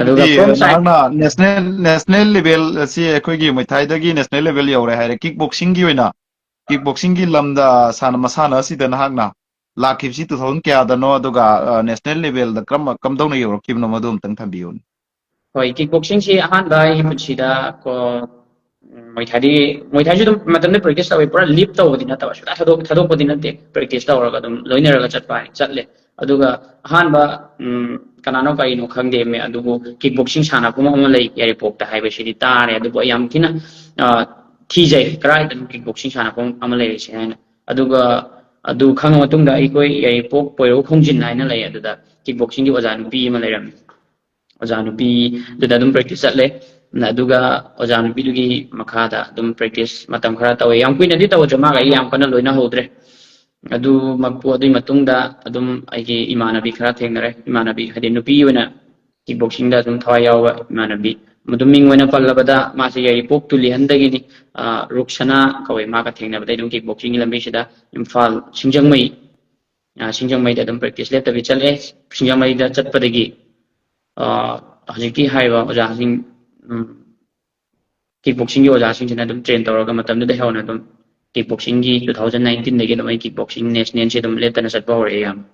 ꯑꯗꯨꯒ ꯍꯥꯏꯕꯗꯤ, ꯐ꯭ꯔꯣꯝ ꯁꯥꯏꯠ ꯅꯍꯥꯛꯅ ꯅꯦꯁꯅꯦꯜ, ꯅꯦꯁꯅꯦꯜ ꯂꯦꯚꯦꯜ ꯑꯁꯤ ꯑꯩꯈꯣꯏꯒꯤ ꯃꯨꯏ ꯊꯥꯏꯗꯒꯤ ꯅꯦꯁꯅꯦꯜ ꯂꯦꯚꯦꯜ ꯌꯧꯔꯦ ꯍꯥꯏꯔꯦ꯫ ꯀꯤꯛ ꯕꯣꯛꯁꯤꯡꯒꯤ ꯑꯣꯏꯅ, ꯀꯤꯛ ꯕꯣꯛꯁꯤꯡꯒꯤ ꯂꯝꯗ ꯁꯥꯟꯅ-, ꯃꯁꯥꯟꯅ ꯑꯁꯤꯗ ꯅꯍꯥꯛꯅ ꯂꯥꯛꯈꯤꯕꯁꯤ two thousand ꯀꯌꯥꯗꯅꯣ, ꯑꯗꯨꯒ, ꯑ, ꯅꯦꯁꯅꯦꯜ ꯂꯦꯚꯦꯜꯗ ꯀꯔꯝꯕ, ꯀꯝꯗꯧꯅ ꯌꯧꯔꯛꯈꯤꯕꯅꯣ, ꯃꯗꯨ ꯑꯝꯇꯪ ꯊꯝꯕꯤꯌꯨꯅꯦ꯫ ꯍꯣꯏ, ꯀꯤꯛ ꯕꯣꯛꯁꯤꯡꯁꯤ ꯑꯍꯥꯟꯕ ꯑꯩꯒꯤ ꯄꯨꯟꯁꯤꯗ ꯀꯣ, ꯎꯝ, ꯃꯣꯏ ꯊꯥꯏꯗꯤ, ꯃꯣꯏ ꯊꯥꯏꯁꯨ ꯑꯗꯨꯝ ꯃꯇꯝꯗ ꯄ꯭ꯔꯦꯛꯇꯤꯁ ꯇꯧꯋꯤ, ꯄꯨꯔꯥ ꯂꯤꯞ ꯇꯧꯕꯗꯤ ꯅꯠꯇꯕ, ꯁꯨꯡꯊꯥ ꯊꯥꯗꯣꯛ-, ꯊꯥꯗꯣꯛꯄꯗꯤ ꯅꯠꯇꯦ, ꯄ꯭ꯔꯦꯛꯇꯤꯁ ꯇꯧꯔꯒ ꯑꯗꯨꯝ ꯂꯣꯏꯅꯔꯒ ꯆꯠꯄ ꯍꯥꯏ, ꯆꯠꯂꯦ꯫ ꯑꯗꯨꯒ ꯑꯍꯥꯟꯕ, ꯎꯝ, ꯀꯅꯥꯅꯣ ꯀꯔꯤꯅꯣ ꯈꯪꯗꯦ, ꯃꯦ-, ꯑꯗꯨꯕꯨ ꯀꯤꯛ ꯕꯣꯛꯁꯤꯡ ꯁꯥꯟꯅꯐꯝ ꯑꯃ ꯂꯩ ꯌꯥꯏꯔꯤꯄꯣꯛꯇ ꯍꯥꯏꯕꯁꯤꯗꯤ ꯇꯥꯔꯦ, ꯑꯗꯨꯕꯨ ꯑꯩ ꯌꯥꯝ ꯊꯤꯅ, ꯑ, ꯊꯤꯖꯩ, ꯀꯗꯥꯏꯗꯅꯣ ꯀꯤꯛ ꯕꯣꯛꯁꯤꯡ ꯁꯥꯟꯅꯐꯝ ꯑꯃ ꯂꯩꯔꯤꯁꯦ ꯍꯥꯏꯅ꯫ ꯑꯗꯨꯒ ꯑꯗꯨ ꯈꯪꯉ ꯃꯇꯨꯡꯗ ꯑꯩꯈꯣꯏ ꯌꯥꯏꯔꯤꯄꯣꯛ ꯄꯣꯏꯔꯧ ꯈꯣꯡꯖꯤꯟ ꯍꯥꯏꯅ ꯂꯩ, ꯑꯗꯨꯗ ꯀꯤꯛ ꯕꯣꯛꯁꯤꯡꯒꯤ ꯑꯣꯖꯥ ꯅꯨꯄꯤ ꯑꯃ ꯂꯩꯔꯝꯃꯤ꯫ ꯑꯣꯖꯥ ꯅꯨꯄꯤꯗꯨꯗ ꯑꯗꯨꯝ ꯄ꯭ꯔꯦꯛꯇꯤꯁ ꯆꯠꯂꯦ꯫ ꯑꯗꯨꯒ ꯑꯣꯖꯥ ꯅꯨꯄꯤꯗꯨꯒꯤ ꯃꯈꯥꯗ ꯑꯗꯨꯝ ꯄ꯭ꯔꯦꯛꯇꯤꯁ ꯃꯇꯝ ꯈꯔ ꯇꯧꯋꯦ꯫ ꯌꯥꯝ ꯀꯨꯏꯅꯗꯤ ꯇꯧꯗ꯭ꯔꯦ, ꯃꯥꯒ ꯑꯩ ꯌꯥꯝ ꯀꯟꯅ ꯂꯣꯏꯅꯍꯧꯗ꯭ꯔꯦ꯫ ꯑꯗꯨꯃꯛꯄꯨ, ꯑꯗꯨꯒꯤ ꯃꯇꯨꯡꯗ ꯑꯗꯨꯝ ꯑꯩꯒꯤ ꯏꯃꯥꯟꯅꯕꯤ ꯈꯔ ꯊꯦꯡꯅꯔꯦ꯫ ꯏꯃꯥꯟꯅꯕꯤ ꯍꯥꯏꯗꯤ ꯅꯨꯄꯤ ꯑꯣꯏꯅ ꯀꯤꯛ ꯕꯣꯛꯁꯤꯡꯗ ꯑꯗꯨꯝ ꯊꯋꯥꯏ ꯌꯥꯎꯕ ꯏꯃꯥꯟꯅꯕꯤ, ꯃꯗꯨ ꯃꯤꯡ ꯑꯣꯏꯅ ꯄꯜꯂꯕꯗ ꯃꯥꯁꯦ ꯌꯥꯏꯔꯤꯄꯣꯛ ꯇꯨꯂꯤꯍꯟꯗꯒꯤꯅꯤ꯫ ꯑ, ꯔꯨꯛꯁꯅꯥ ꯀꯧꯋꯦ꯫ ꯃꯥꯒ ꯊꯦꯡꯅꯕꯗ ꯑꯗꯨꯝ ꯀꯤꯛ ꯕꯣꯛꯁꯤꯡꯒꯤ ꯂꯝꯕꯤꯁꯤꯗ ꯏꯝꯐꯥꯜ ꯁꯤꯡꯖꯃꯩ, ꯑ, ꯁꯤꯡꯖꯃꯩꯗ ꯑꯗꯨꯝ ꯄ꯭ꯔꯦꯛꯇꯤꯁ ꯂꯦꯞꯇꯕꯤ ꯆꯠꯂꯦ꯫ ꯁꯤꯡꯖꯃꯩꯗ ꯆꯠꯄꯗꯒꯤ, ꯑ, ꯍꯧꯖꯤꯛꯀꯤ ꯍꯥꯏꯔꯤꯕ ꯑꯣꯖꯥꯁꯤꯡ, ꯎꯝ, ꯀꯤꯛ ꯕꯣꯛꯁꯤꯡꯒꯤ ꯑꯣꯖꯥꯁꯤꯡꯁꯤꯅ ꯑꯗꯨꯝ ꯇ꯭ꯔꯦꯟ ꯇꯧꯔꯒ ꯃꯇꯝꯗꯨꯗ ꯍꯧꯅ ꯑꯗꯨꯝ ꯀꯤꯛ ꯕꯣꯛꯁꯤꯡꯒꯤ two thousand nineteenꯗꯒꯤ ꯑꯗꯨꯝ ꯑꯩ ꯀꯤꯛ ꯕꯣꯛꯁꯤꯡ ꯅꯦꯁꯅꯦꯜꯁꯤ ꯑꯗꯨꯝ ꯂꯦꯞꯇꯅ ꯆꯠꯄ ꯍꯧꯔꯛꯑꯦ, ꯏꯌꯥꯝꯕ꯫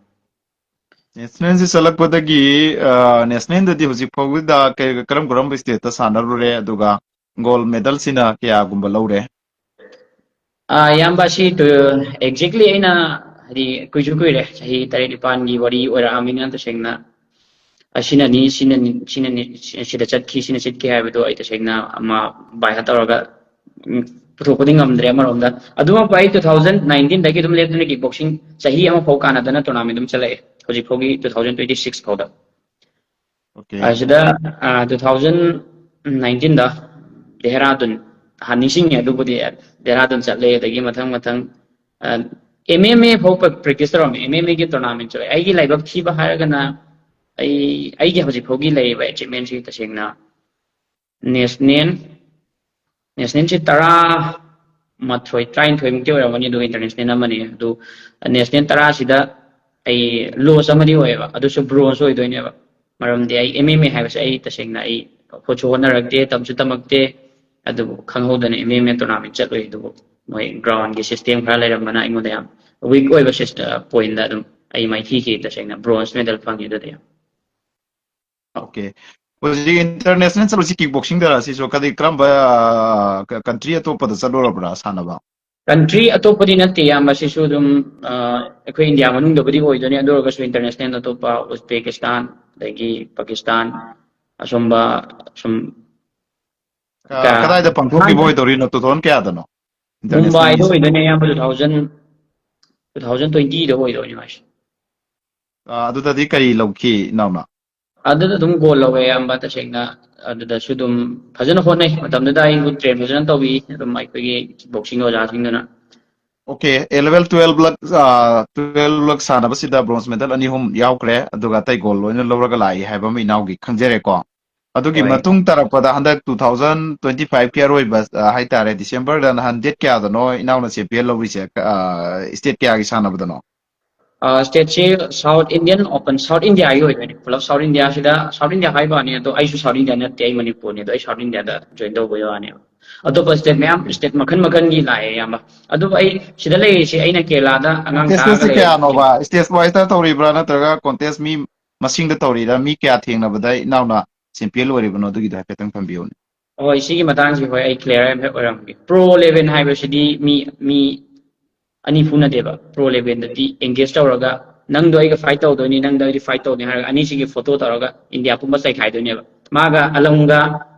ꯅꯦꯁꯅꯦꯜꯁꯤ ꯆꯠꯂꯛꯄꯗꯒꯤ, ꯑ, ꯅꯦꯁꯅꯦꯜꯗꯗꯤ ꯍꯧꯖꯤꯛ ꯐꯥꯎꯕꯗ ꯀꯩ-, ꯀꯔꯝ ꯀꯔꯝꯕ ꯁ꯭ꯇꯦꯠꯇ ꯁꯥꯟꯅꯔꯨꯔꯦ, ꯑꯗꯨꯒ ꯒꯣꯜ ꯃꯦꯗꯜꯁꯤꯅ ꯀꯌꯥꯒꯨꯝꯕ ꯂꯧꯔꯦ? ꯑ, ꯏꯌꯥꯝꯕ, ꯑꯁꯤ ꯇꯨ-, exactly ꯑꯩꯅ ꯍꯥꯏꯗꯤ ꯀꯨꯏꯁꯨ ꯀꯨꯏꯔꯦ, ꯆꯍꯤ ꯇꯔꯦꯠ ꯅꯤꯄꯥꯟꯒꯤ ꯋꯥꯔꯤ ꯑꯣꯏꯔꯛꯑꯃꯤꯅ ꯇꯁꯦꯡꯅ꯫ ꯑꯁꯤꯅꯅꯤ, ꯁꯤꯅꯅꯤ, ꯁꯤꯅꯅꯤ, ꯁꯤꯗ ꯆꯠꯈꯤ, ꯁꯤꯅ ꯆꯠꯈꯤ ꯍꯥꯏꯕꯗꯣ ꯑꯩ ꯇꯁꯦꯡꯅ ꯑꯃ ꯕꯥꯏ ꯍꯥꯔꯠ ꯇꯧꯔꯒ, ꯎꯝ, ꯄꯨꯊꯣꯛꯄꯗꯤ ꯉꯝꯗ꯭ꯔꯦ ꯑꯃꯔꯣꯝꯗ꯫ ꯑꯗꯨꯃꯛꯄꯨ ꯑꯩ two thousand nineteen ꯗꯒꯤ ꯑꯗꯨꯝ ꯂꯦꯞꯇꯅ ꯀꯤꯛ ꯕꯣꯛꯁꯤꯡ ꯆꯍꯤ ꯑꯃ ꯐꯥꯎ ꯀꯥꯟꯅꯗꯅ ꯇꯣꯔꯅꯥꯃꯦꯟ ꯑꯗꯨꯝ ꯆꯠꯂꯛꯑꯦ, ꯍꯧꯖꯤꯛ ꯐꯥꯎꯒꯤ two thousand twenty six ꯐꯥꯎꯗ꯫ Okay. ꯑꯁꯤꯗ two thousand nineteen ꯗ ꯗꯦꯍꯔꯥꯗꯨꯟ, ꯍꯥꯟ ꯅꯤꯡꯁꯤꯡꯉꯦ ꯑꯗꯨꯕꯨꯗꯤ, ꯗꯦꯍꯔꯥꯗꯨꯟ ꯆꯠꯂꯦ, ꯑꯗꯒꯤ ꯃꯊꯪ ꯃꯊꯪ ꯑꯦꯝ ꯑꯦꯝ ꯑꯦ ꯐꯥꯎ ꯄ꯭ꯔꯦꯛꯇꯤꯁ ꯇꯧꯔꯝꯃꯦ꯫ ꯑꯦꯝ ꯑꯦꯝ ꯑꯦꯒꯤ ꯇꯣꯔꯅꯥꯃꯦꯟ ꯆꯠꯂꯦ꯫ ꯑꯩꯒꯤ ꯂꯥꯏꯕꯛ ꯊꯤꯕ ꯍꯥꯏꯔꯒꯅ ꯑꯩ, ꯑꯩꯒꯤ ꯍꯧꯖꯤꯛ ꯐꯥꯎꯒꯤ ꯂꯩꯔꯤꯕ ꯑꯦꯆꯤꯞꯃꯦꯟꯁꯤ ꯇꯁꯦꯡꯅ ꯅꯦꯁꯅꯦꯜ ꯅꯦꯁꯅꯦꯜꯁꯤ ꯇꯔꯥ ꯃꯥꯊꯣꯏ ꯇꯔꯥꯅꯤꯊꯣꯏꯃꯨꯛꯇꯤ ꯑꯣꯏꯔꯝꯒꯅꯤ, ꯑꯗꯨꯒ ꯏꯟꯇꯔꯅꯦꯁꯅꯦꯜ ꯑꯃꯅꯤ꯫ ꯑꯗꯨ ꯅꯦꯁꯅꯦꯜ ꯇꯔꯥꯁꯤꯗ ꯑꯩ ꯂꯣꯁ ꯑꯃꯗꯤ ꯑꯣꯏꯌꯦꯕ, ꯑꯗꯨꯁꯨ ꯕ꯭ꯔꯣꯟꯖ ꯑꯣꯏꯗꯣꯏꯅꯦꯕ꯫ ꯃꯔꯝꯗꯤ ꯑꯩ ꯑꯦꯝ ꯑꯦꯝ ꯑꯦ ꯍꯥꯏꯕꯁꯦ ꯑꯩ ꯇꯁꯦꯡꯅ ꯑꯩ ꯍꯣꯠꯁꯨ ꯍꯣꯠꯅꯔꯛꯇꯦ, ꯇꯝꯁꯨ ꯇꯝꯃꯛꯇꯦ꯫ ꯑꯗꯨꯕꯨ ꯈꯪꯍꯧꯗꯅ ꯑꯦꯝ ꯑꯦꯝ ꯑꯦ ꯇꯣꯔꯅꯥꯃꯦꯟ ꯆꯠꯂꯨꯏ, ꯑꯗꯨꯕꯨ ꯃꯣꯏ ꯒ꯭ꯔꯥꯎꯟꯒꯤ ꯁꯤꯁꯇꯦꯝ ꯈꯔ ꯂꯩꯔꯝꯕꯅ ꯑꯩꯉꯣꯟꯗ ꯌꯥꯝ ꯋꯤꯛ ꯑꯣꯏꯕ ꯁꯤꯁ ꯄꯣꯏꯟꯗ ꯑꯗꯨꯝ ꯑꯩ ꯃꯥꯏꯊꯤꯈꯤ꯫ ꯇꯁꯦꯡꯅ ꯕ꯭ꯔꯣꯟꯖ ꯃꯦꯗꯜ ꯐꯪꯉꯤ ꯑꯗꯨꯗꯤ ꯌꯥꯝ꯫ Okay. ꯍꯧꯖꯤꯛ ꯏꯟꯇꯔꯅꯦꯁꯅꯦꯜ ꯆꯠꯂꯨꯁꯤ ꯀꯤꯛ ꯕꯣꯛꯁꯤꯡꯗꯔ? ꯁꯤꯁꯨ ꯀꯔꯤ, ꯀꯔꯝꯕ ꯀꯟꯇ꯭ꯔꯤ ꯑꯇꯣꯞꯄꯗ ꯆꯠꯂꯨꯔꯕ꯭ꯔꯥ ꯁꯥꯟꯅꯕ? ꯀꯟꯇ꯭ꯔꯤ ꯑꯇꯣꯞꯄꯗꯤ ꯅꯠꯇꯦ, ꯏꯌꯥꯝꯕ꯫ ꯁꯤꯁꯨ ꯑꯗꯨꯝ ꯑꯩꯈꯣꯏ ꯏꯟꯗꯤꯌꯥ ꯃꯅꯨꯡꯗꯕꯨꯗꯤ ꯑꯣꯏꯗꯣꯏꯅꯦ, ꯑꯗꯨ ꯑꯣꯏꯔꯒꯁꯨ ꯏꯟꯇꯔꯅꯦꯁꯅꯦꯜ ꯑꯇꯣꯞꯄ ꯎꯖꯕꯦꯀꯤꯁꯇꯥꯟ, ꯑꯗꯒꯤ ꯄꯥꯀꯤꯁꯇꯥꯟ, ꯑꯁꯣꯝꯕ ꯁꯨꯝ ꯀ- ꯀ- ꯀꯗꯥꯏꯗ ꯄꯥꯡꯊꯣꯛꯈꯤꯕ ꯑꯣꯏꯗꯧꯔꯤꯅꯣ? Two thousand ꯀꯌꯥꯗꯅꯣ? ꯃꯨꯝꯕꯥꯏꯗ ꯑꯣꯏꯗꯣꯏꯅꯦ, ꯏꯌꯥꯝꯕ꯫ Two thousand, two thousand twenty ꯗ ꯑꯣꯏꯗꯣꯏꯅꯦ ꯃꯥꯏꯁꯦ꯫ ꯑ, ꯑꯗꯨꯗꯗꯤ ꯀꯔꯤ ꯂꯧꯈꯤ, ꯏꯅꯥꯎꯅ? ꯑꯗꯨꯗ ꯑꯗꯨꯝ ꯒꯣꯜ ꯂꯧꯋꯦ, ꯏꯌꯥꯝꯕ꯫ ꯇꯁꯦꯡꯅ ꯑꯗꯨꯗꯁꯨ ꯑꯗꯨꯝ ꯐꯖꯅ ꯍꯣꯠꯅꯩ꯫ ꯃꯇꯝꯗꯨꯗ ꯑꯩꯕꯨ ꯇ꯭ꯔꯦꯟ ꯐꯖꯅ ꯇꯧꯕꯤ ꯑꯗꯨꯝ ꯑꯩꯈꯣꯏꯒꯤ ꯕꯣꯛꯁꯤꯡ ꯑꯣꯖꯥꯁꯤꯡꯗꯨꯅ꯫ Okay, A level twelve ꯂꯛ, ꯑ, twelve ꯂꯛ ꯁꯥꯟꯅꯕꯁꯤꯗ ꯕ꯭ꯔꯣꯟꯖ ꯃꯦꯗꯜ ꯑꯅꯤ ꯑꯍꯨꯝ ꯌꯥꯎꯈ꯭ꯔꯦ, ꯑꯗꯨꯒ ꯑꯇꯩ ꯒꯣꯜ ꯂꯣꯏꯅ ꯂꯧꯔꯒ ꯂꯥꯛꯏ ꯍꯥꯏꯕ ꯑꯃ ꯏꯅꯥꯎꯒꯤ ꯈꯪꯖꯔꯦꯀꯣ꯫ ꯑꯗꯨꯒꯤ ꯍꯣꯏ꯫ ꯃꯇꯨꯡ ꯇꯥꯔꯛꯄꯗ ꯍꯟꯗꯛ two thousand twenty five ꯀꯤ ꯑꯔꯣꯏꯕ, ꯑ, ꯍꯥꯏꯇꯥꯔꯦ, ꯗꯤꯁꯦꯝꯕꯔꯗ ꯅꯍꯥꯟ date ꯀꯌꯥꯗꯅꯣ ꯏꯅꯥꯎꯅ ꯆꯦꯝꯄꯤꯌꯟ ꯂꯧꯔꯤꯁꯦ? ꯑ, state ꯀꯌꯥꯒꯤ ꯁꯥꯟꯅꯕꯗꯅꯣ? ꯑ, stateꯁꯤ South Indian Open, South Indiaꯒꯤ ꯑꯣꯏꯗꯣꯏꯅꯦ꯫ ꯄꯨꯂꯞ South Indiaꯁꯤꯗ, South India ꯍꯥꯏꯕ ꯋꯥꯅꯤ, ꯑꯗꯣ ꯑꯩꯁꯨ South India ꯅꯠꯇꯦ, ꯑꯩ ꯃꯅꯤꯄꯨꯔꯅꯤ, ꯑꯗꯣ ꯑꯩ South Indiaꯗ join ꯇꯧꯕꯒꯤ ꯋꯥꯅꯦꯕ꯫ ꯑꯇꯣꯞꯄ state ꯃꯌꯥꯝ, state ꯃꯈꯜ ꯃꯈꯜꯒꯤ ꯂꯥꯛꯑꯦ, ꯏꯌꯥꯝꯕ꯫ ꯑꯗꯨꯕꯨ ꯑꯩ ꯁꯤꯗ ꯂꯩꯔꯤꯁꯤ ꯑꯩꯅ ꯀꯦꯔꯂꯥꯗ ꯑꯉꯥꯡ ꯇꯥꯛꯑꯒ Contestꯁꯤ ꯂꯩꯔꯦ꯫ ꯀꯌꯥꯅꯣꯕ? State wiseꯇ ꯇꯧꯔꯤꯕ꯭ꯔꯥ, ꯅꯠꯇ꯭ꯔꯒ contest ꯃꯤ ꯃꯁꯤꯡꯗ ꯇꯧꯔꯤꯔꯥ? ꯃꯤ ꯀꯌꯥ ꯊꯦꯡꯅꯕꯗ ꯏꯅꯥꯎꯅ ꯆꯦꯝꯄꯤꯌꯟ ꯑꯣꯏꯔꯤꯕꯅꯣ? ꯑꯗꯨꯒꯤꯗꯣ ꯍꯥꯏꯐꯦꯠꯇꯪ ꯊꯝꯕꯤꯌꯨꯅꯦ꯫ ꯍꯣꯏ, ꯁꯤꯒꯤ ꯃꯇꯥꯡꯁꯤ, ꯍꯣꯏ, ꯑꯩ clear ꯍꯥꯏꯐꯦꯠ ꯑꯣꯏꯔꯝꯒꯦ꯫ Pro eleven ꯍꯥꯏꯕꯁꯤꯗꯤ ꯃꯤ, ꯃꯤ ꯑꯅꯤ ꯐꯨꯅꯗꯦꯕ꯫ ꯄ꯭ꯔꯣ ꯂꯦꯚꯦꯜꯗꯗꯤ ꯑꯦꯡꯒꯦꯖ ꯇꯧꯔꯒ, "ꯅꯪꯗꯣ ꯑꯩꯒ ꯐꯥꯏꯠ ꯇꯧꯗꯣꯏꯅꯤ, ꯅꯪꯗꯣ ꯑꯩꯗꯤ ꯐꯥꯏꯠ ꯇꯧꯅꯤ" ꯍꯥꯏꯔꯒ ꯑꯅꯤꯁꯤꯒꯤ ꯐꯣꯇꯣ ꯇꯧꯔꯒ ꯏꯟꯗꯤꯌꯥ ꯄꯨꯝꯕ ꯆꯥꯏꯈꯥꯏꯗꯣꯏꯅꯦꯕ꯫ ꯃꯥꯒ ꯑꯂꯝꯒ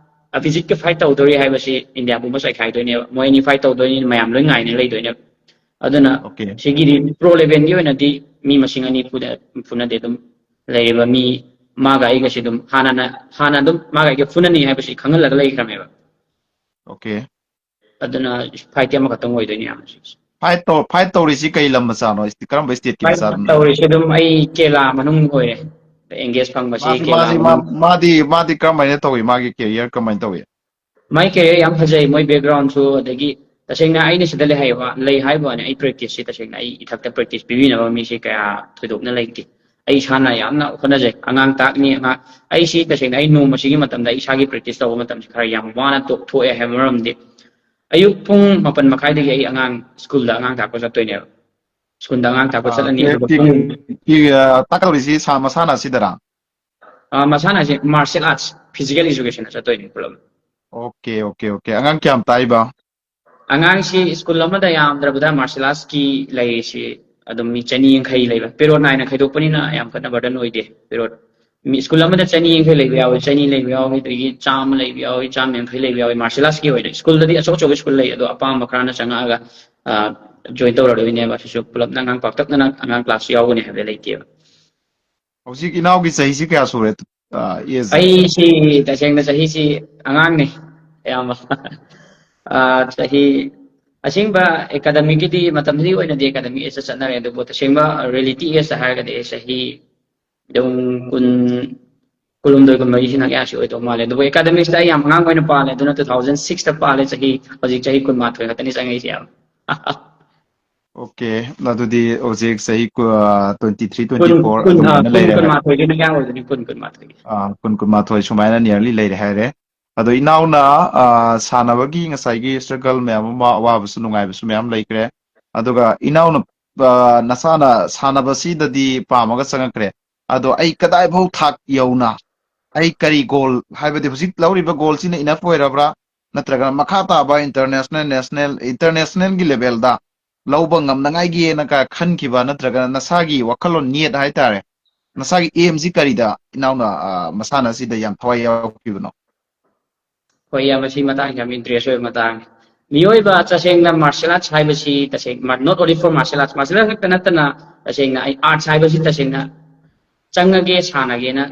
ꯑꯚꯤꯖꯤꯠꯀ ꯐꯥꯏꯠ ꯇꯧꯗꯣꯔꯤ ꯍꯥꯏꯕꯁꯤ ꯏꯟꯗꯤꯌꯥ ꯄꯨꯝꯕ ꯆꯥꯏꯈꯥꯏꯗꯣꯏꯅꯦꯕ꯫ ꯃꯣꯏ ꯑꯅꯤ ꯐꯥꯏꯠ ꯇꯧꯗꯣꯏꯅꯤ, ꯃꯌꯥꯝ ꯂꯣꯏ ꯉꯥꯏꯅ ꯂꯩꯗꯣꯏꯅꯦꯕ꯫ ꯑꯗꯨꯅ Okay. ꯁꯤꯒꯤꯗꯤ ꯄ꯭ꯔꯣ ꯂꯦꯚꯦꯜꯒꯤ ꯑꯣꯏꯅꯗꯤ ꯃꯤ ꯃꯁꯤꯡ ꯑꯅꯤ ꯐꯨꯗ-, ꯐꯨꯅꯗꯦ꯫ ꯑꯗꯨꯝ ꯂꯩꯔꯤꯕ ꯃꯤ ꯃꯥꯒ ꯑꯩꯒꯁꯤ ꯑꯗꯨꯝ ꯍꯥꯟꯅꯅ, ꯍꯥꯟꯅ ꯑꯗꯨꯝ ꯃꯥꯒ ꯑꯩꯒ ꯐꯨꯅꯅꯤ ꯍꯥꯏꯕꯁꯤ ꯈꯪꯍꯜꯂꯒ ꯂꯩꯈ꯭ꯔꯃꯦꯕ꯫ Okay. ꯑꯗꯨꯅ ꯐꯥꯏꯠꯇꯤ ꯑꯃꯈꯛꯇꯪ ꯑꯣꯏꯗꯣꯏꯅꯤ ꯌꯥꯝ꯫ ꯐꯥꯏꯠ ꯇꯧ ꯐꯥꯏꯠ ꯇꯧꯔꯤꯁꯤ ꯀꯩ ꯂꯝ ꯃꯆꯥꯅꯣ? ꯀꯔꯝꯕ stateꯀꯤ ꯐꯥꯏꯠ ꯃꯆꯥꯅꯣ? ꯇꯧꯔꯤꯁꯦ ꯑꯗꯨꯝ ꯑꯩ ꯀꯦꯔꯂꯥ ꯃꯅꯨꯡ ꯑꯣꯏꯔꯦ꯫ ꯑꯦꯡꯒꯦꯖ ꯐꯪꯕꯁꯤ ꯃꯥꯁꯤ ꯀꯦꯔꯂꯥ ꯃꯥꯁꯤ ꯃꯅꯨꯡ꯫ ꯃꯥ- ꯃꯥꯗꯤ ꯃꯥꯗꯤ ꯀꯔꯝꯍꯥꯏꯅ ꯇꯧꯏ? ꯃꯥꯒꯤ career ꯀꯃꯥꯏꯅ ꯇꯧꯏ? ꯃꯥꯏ ꯀꯦꯔꯤꯌꯔ ꯌꯥꯝ ꯐꯖꯩ, ꯃꯣꯏ ꯕꯦꯛꯒ꯭ꯔꯥꯎꯟꯁꯨ꯫ ꯑꯗꯒꯤ ꯇꯁꯦꯡꯅ ꯑꯩꯅ ꯁꯤꯗ ꯂꯩ ꯍꯥꯏꯕ, ꯂꯩ ꯍꯥꯏꯕ ꯋꯥꯅꯤ, ꯑꯩ ꯄ꯭ꯔꯦꯛꯇꯤꯁꯁꯤ ꯇꯁꯦꯡꯅ ꯑꯩ ꯏꯊꯛꯇ ꯄ꯭ꯔꯦꯛꯇꯤꯁ ꯄꯤꯕꯤꯅꯕ ꯃꯤꯁꯤ ꯀꯌꯥ ꯊꯣꯏꯗꯣꯛꯅ ꯂꯩꯇꯦ꯫ ꯑꯩ ꯏꯁꯥꯅ ꯌꯥꯝꯅ ꯍꯣꯠꯅꯖꯩ꯫ ꯑꯉꯥꯡ ꯇꯥꯛꯅꯤ, ꯑꯉꯥꯡ, ꯑꯩꯁꯤ ꯇꯁꯦꯡꯅ ꯑꯩ ꯅꯣꯡꯃꯁꯤꯒꯤ ꯃꯇꯝꯗ, ꯑꯩ ꯏꯁꯥꯒꯤ ꯄ꯭ꯔꯦꯛꯇꯤꯁ ꯇꯧꯕ ꯃꯇꯝꯁꯤ ꯈꯔ ꯌꯥꯝ ꯋꯥꯅ ꯇꯣꯛꯊꯣꯛꯑꯦ ꯍꯥꯏꯕ ꯃꯔꯝꯗꯤ, ꯑꯌꯨꯛ ꯄꯨꯡ ꯃꯥꯄꯟ ꯃꯈꯥꯏꯗꯒꯤ ꯑꯩ ꯑꯉꯥꯡ ꯁ꯭ꯀꯨꯜꯗ ꯑꯉꯥꯡ ꯇꯥꯛꯄ ꯆꯠꯇꯣꯏꯅꯦꯕ꯫ ꯁ꯭ꯀꯨꯜꯗ ꯑꯉꯥꯡ ꯇꯥꯛꯄ ꯑꯥ, ꯆꯠꯂꯅꯤ, ꯀꯤ- ꯑꯗꯨꯒ ꯀꯤ- ꯄꯨꯡ ꯀꯤ- ꯑꯥ, ꯇꯥꯛꯀꯗꯧꯔꯤꯁꯤ ꯁꯥ ꯃꯁꯥꯟꯅ ꯑꯁꯤꯗꯔꯥ? ꯑꯥ, ꯃꯁꯥꯟꯅꯁꯦ ꯃꯥꯔꯁꯤꯌꯦꯜ ꯑꯥꯔꯠꯁ, ꯐꯤꯖꯤꯀꯦꯜ ꯑꯦꯖꯨꯀꯦꯁꯟꯗ ꯆꯠꯇꯣꯏꯅꯦ ꯄꯨꯂꯞ꯫ Okay, okay, okay. ꯑꯉꯥꯡ ꯀꯌꯥꯝ ꯇꯥꯛꯏꯕ? ꯑꯉꯥꯡꯁꯤ ꯁ꯭ꯀꯨꯜ ꯑꯃꯗ ꯌꯥꯝꯗ꯭ꯔꯕꯗ ꯃꯥꯔꯁꯤꯌꯦꯜ ꯑꯥꯔꯠꯁꯀꯤ ꯂꯩꯔꯤꯁꯤ ꯑꯗꯨꯝ ꯃꯤ ꯆꯅꯤ ꯌꯥꯡꯈꯩ ꯂꯩꯕ꯫ ꯄꯦꯔꯣꯠ ꯅꯥꯏꯅ ꯈꯥꯏꯗꯣꯛꯄꯅꯤꯅ ꯌꯥꯝ ꯀꯟꯅ ꯕꯔꯗꯟ ꯑꯣꯏꯗꯦ꯫ ꯄꯦꯔꯣꯠ ꯃꯤ ꯁ꯭ꯀꯨꯜ ꯑꯃꯗ ꯆꯅꯤ ꯌꯥꯡꯈꯩ ꯂꯩꯕ ꯌꯥꯎꯏ, ꯆꯅꯤ ꯂꯩꯕ ꯌꯥꯎꯏ, ꯑꯗꯒꯤ ꯆꯥꯝꯃ ꯂꯩꯕ ꯌꯥꯎꯏ, ꯆꯥꯝꯃ ꯌꯥꯡꯈꯩ ꯂꯩꯕ ꯌꯥꯎꯏ꯫ ꯃꯥꯔꯁꯤꯌꯦꯜ ꯑꯥꯔꯠꯁꯀꯤ ꯑꯣꯏꯅ ꯁ꯭ꯀꯨꯜꯗꯗꯤ ꯑꯆꯧ ꯑꯆꯧꯕ ꯁ꯭ꯀꯨꯜ ꯂꯩ, ꯑꯗꯣ ꯑꯄꯥꯝꯕ ꯈꯔꯅ ꯆꯪꯉꯛꯑꯒ, ꯑ, ꯖꯣꯏꯟ ꯇꯧꯔꯗꯣꯏꯅꯦꯕ꯫ ꯑꯁꯤꯁꯨ ꯄꯨꯂꯞꯅ ꯑꯉꯥꯡ ꯄꯥꯛꯇꯛꯅꯅ ꯑꯉꯥꯡ ꯀ꯭ꯂꯥꯁ ꯌꯥꯎꯒꯅꯤ ꯍꯥꯏꯕ ꯂꯩꯇꯦꯕ꯫ ꯍꯧꯖꯤꯛ ꯏꯅꯥꯎꯒꯤ ꯆꯍꯤꯁꯤ ꯀꯌꯥ ꯁꯨꯔꯦ? ꯑ, age? ꯑꯩꯁꯤ ꯇꯁꯦꯡꯅ ꯆꯍꯤꯁꯤ ꯑꯉꯥꯡꯅꯤ, ꯑꯌꯥꯝꯕ꯫ ꯑ, ꯆꯍꯤ ꯑꯁꯦꯡꯕ ꯑꯦꯀꯥꯗꯃꯤꯛꯀꯤꯗꯤ ꯃꯇꯝꯗꯨꯒꯤ ꯑꯣꯏꯅꯗꯤ ꯑꯦꯀꯥꯗꯃꯤꯛ ꯑꯦꯖꯇ ꯆꯠꯅꯔꯦ, ꯑꯗꯨꯕꯨ ꯇꯁꯦꯡꯕ ꯔꯤꯌꯦꯂꯤꯇꯤ ꯑꯦꯖꯇ ꯍꯥꯏꯔꯒꯗꯤ ꯑꯩ ꯆꯍꯤ ꯑꯗꯨꯝ ꯀꯨꯟ, ꯀꯨꯟꯍꯨꯝꯗꯣꯏ, ꯀꯨꯟꯃꯔꯤꯁꯤꯅ ꯀꯌꯥꯁꯤ ꯑꯣꯏꯗꯧ ꯃꯥꯜꯂꯦ꯫ ꯑꯗꯨꯕꯨ ꯑꯦꯀꯥꯗꯃꯤꯛꯁꯇ ꯑꯩ ꯌꯥꯝ ꯑꯉꯥꯡ ꯑꯣꯏꯅ ꯄꯥꯜꯂꯦ, ꯑꯗꯨꯅ two thousand six ꯇ ꯄꯥꯜꯂꯦ꯫ ꯆꯍꯤ, ꯍꯧꯖꯤꯛ ꯆꯍꯤ ꯀꯨꯟꯃꯥꯊꯣꯏ ꯈꯛꯇꯅꯤ ꯆꯪꯉꯛꯏꯁꯦ ꯌꯥꯝ꯫ Okay, ꯑꯗꯨꯗꯤ ꯍꯧꯖꯤꯛ ꯆꯍꯤ ꯀꯨ-, twenty three, ꯀꯨꯟ, twenty four ꯀꯨꯟ, ꯑ, ꯑꯗꯨꯃꯥꯏꯅ ꯀꯨꯟ, ꯂꯩꯔꯦ ꯍꯥꯏ꯫ ꯀꯨꯟꯃꯥꯊꯣꯏꯒꯤ ꯃꯌꯥ ꯑꯣꯏꯗꯣꯏꯅꯤ, ꯀꯨꯟ, ꯀꯨꯟꯃꯥꯊꯣꯏꯒꯤ꯫ ꯑ, ꯀꯨꯟ, ꯀꯨꯟꯃꯥꯊꯣꯏ ꯁꯨꯃꯥꯏꯅ nearly ꯂꯩꯔꯦ ꯍꯥꯏꯔꯦ꯫ ꯑꯗꯣ ꯏꯅꯥꯎꯅ, ꯑ, ꯁꯥꯟꯅꯕꯒꯤ ꯉꯁꯥꯏꯒꯤ struggle ꯃꯌꯥꯝ ꯑꯃ, ꯑꯋꯥꯕꯁꯨ ꯅꯨꯡꯉꯥꯏꯕꯁꯨ ꯃꯌꯥꯝ ꯂꯩꯈ꯭ꯔꯦ꯫ ꯑꯗꯨꯒ ꯏꯅꯥꯎꯅ, ꯑ, ꯅꯁꯥꯅ ꯁꯥꯟꯅꯕꯁꯤꯗꯗꯤ ꯄꯥꯝꯃꯒ ꯆꯪꯉꯛꯈ꯭ꯔꯦ꯫ ꯑꯗꯣ ꯑꯩ ꯀꯗꯥꯏꯐꯥꯎ ꯊꯥꯛ ꯌꯧꯅ, ꯑꯩ ꯀꯔꯤ goal, ꯍꯥꯏꯕꯗꯤ ꯍꯧꯖꯤꯛ ꯂꯧꯔꯤꯕ goalꯁꯤꯅ enough ꯑꯣꯏꯔꯕ꯭ꯔꯥ? ꯅꯠꯇ꯭ꯔꯒ ꯃꯈꯥ ꯇꯥꯕ international, national, internationalꯒꯤ levelꯗ ꯂꯧꯕ ꯉꯝꯅꯉꯥꯏꯒꯤꯅ ꯀ- ꯈꯟꯈꯤꯕ, ꯅꯠꯇ꯭ꯔꯒꯅ ꯅꯁꯥꯒꯤ ꯋꯥꯈꯜꯂꯣꯟ ꯅꯤꯌꯠ ꯍꯥꯏꯇꯥꯔꯦ, ꯅꯁꯥꯒꯤ ꯑꯦꯝꯁꯤ ꯀꯔꯤꯗ ꯏꯅꯥꯎꯅ ꯑ, ꯃꯁꯥꯟꯅ ꯑꯁꯤꯗ ꯌꯥꯝ ꯊꯋꯥꯏ ꯌꯥꯎꯈꯤꯕꯅꯣ? ꯍꯣꯏ, ꯏꯌꯥꯝꯕ, ꯁꯤ ꯃꯇꯥꯡꯁꯤ ꯌꯥꯝ ꯏꯟꯇꯔꯦꯁ ꯑꯣꯏꯕ ꯃꯇꯥꯡꯅꯤ꯫ ꯃꯤꯑꯣꯏꯕ ꯇꯁꯦꯡꯅ ꯃꯥꯔꯁꯤꯌꯦꯜ ꯑꯥꯔꯠꯁ ꯍꯥꯏꯕꯁꯤ ꯇꯁꯦꯡꯅ not only for martial arts, martial arts ꯈꯛꯇ ꯅꯠꯇꯅ ꯇꯁꯦꯡꯅ ꯑꯩ ꯑꯥꯔꯠꯁ ꯍꯥꯏꯕꯁꯤ ꯇꯁꯦꯡꯅ ꯆꯪꯉꯒꯦ ꯁꯥꯟꯅꯒꯦꯅ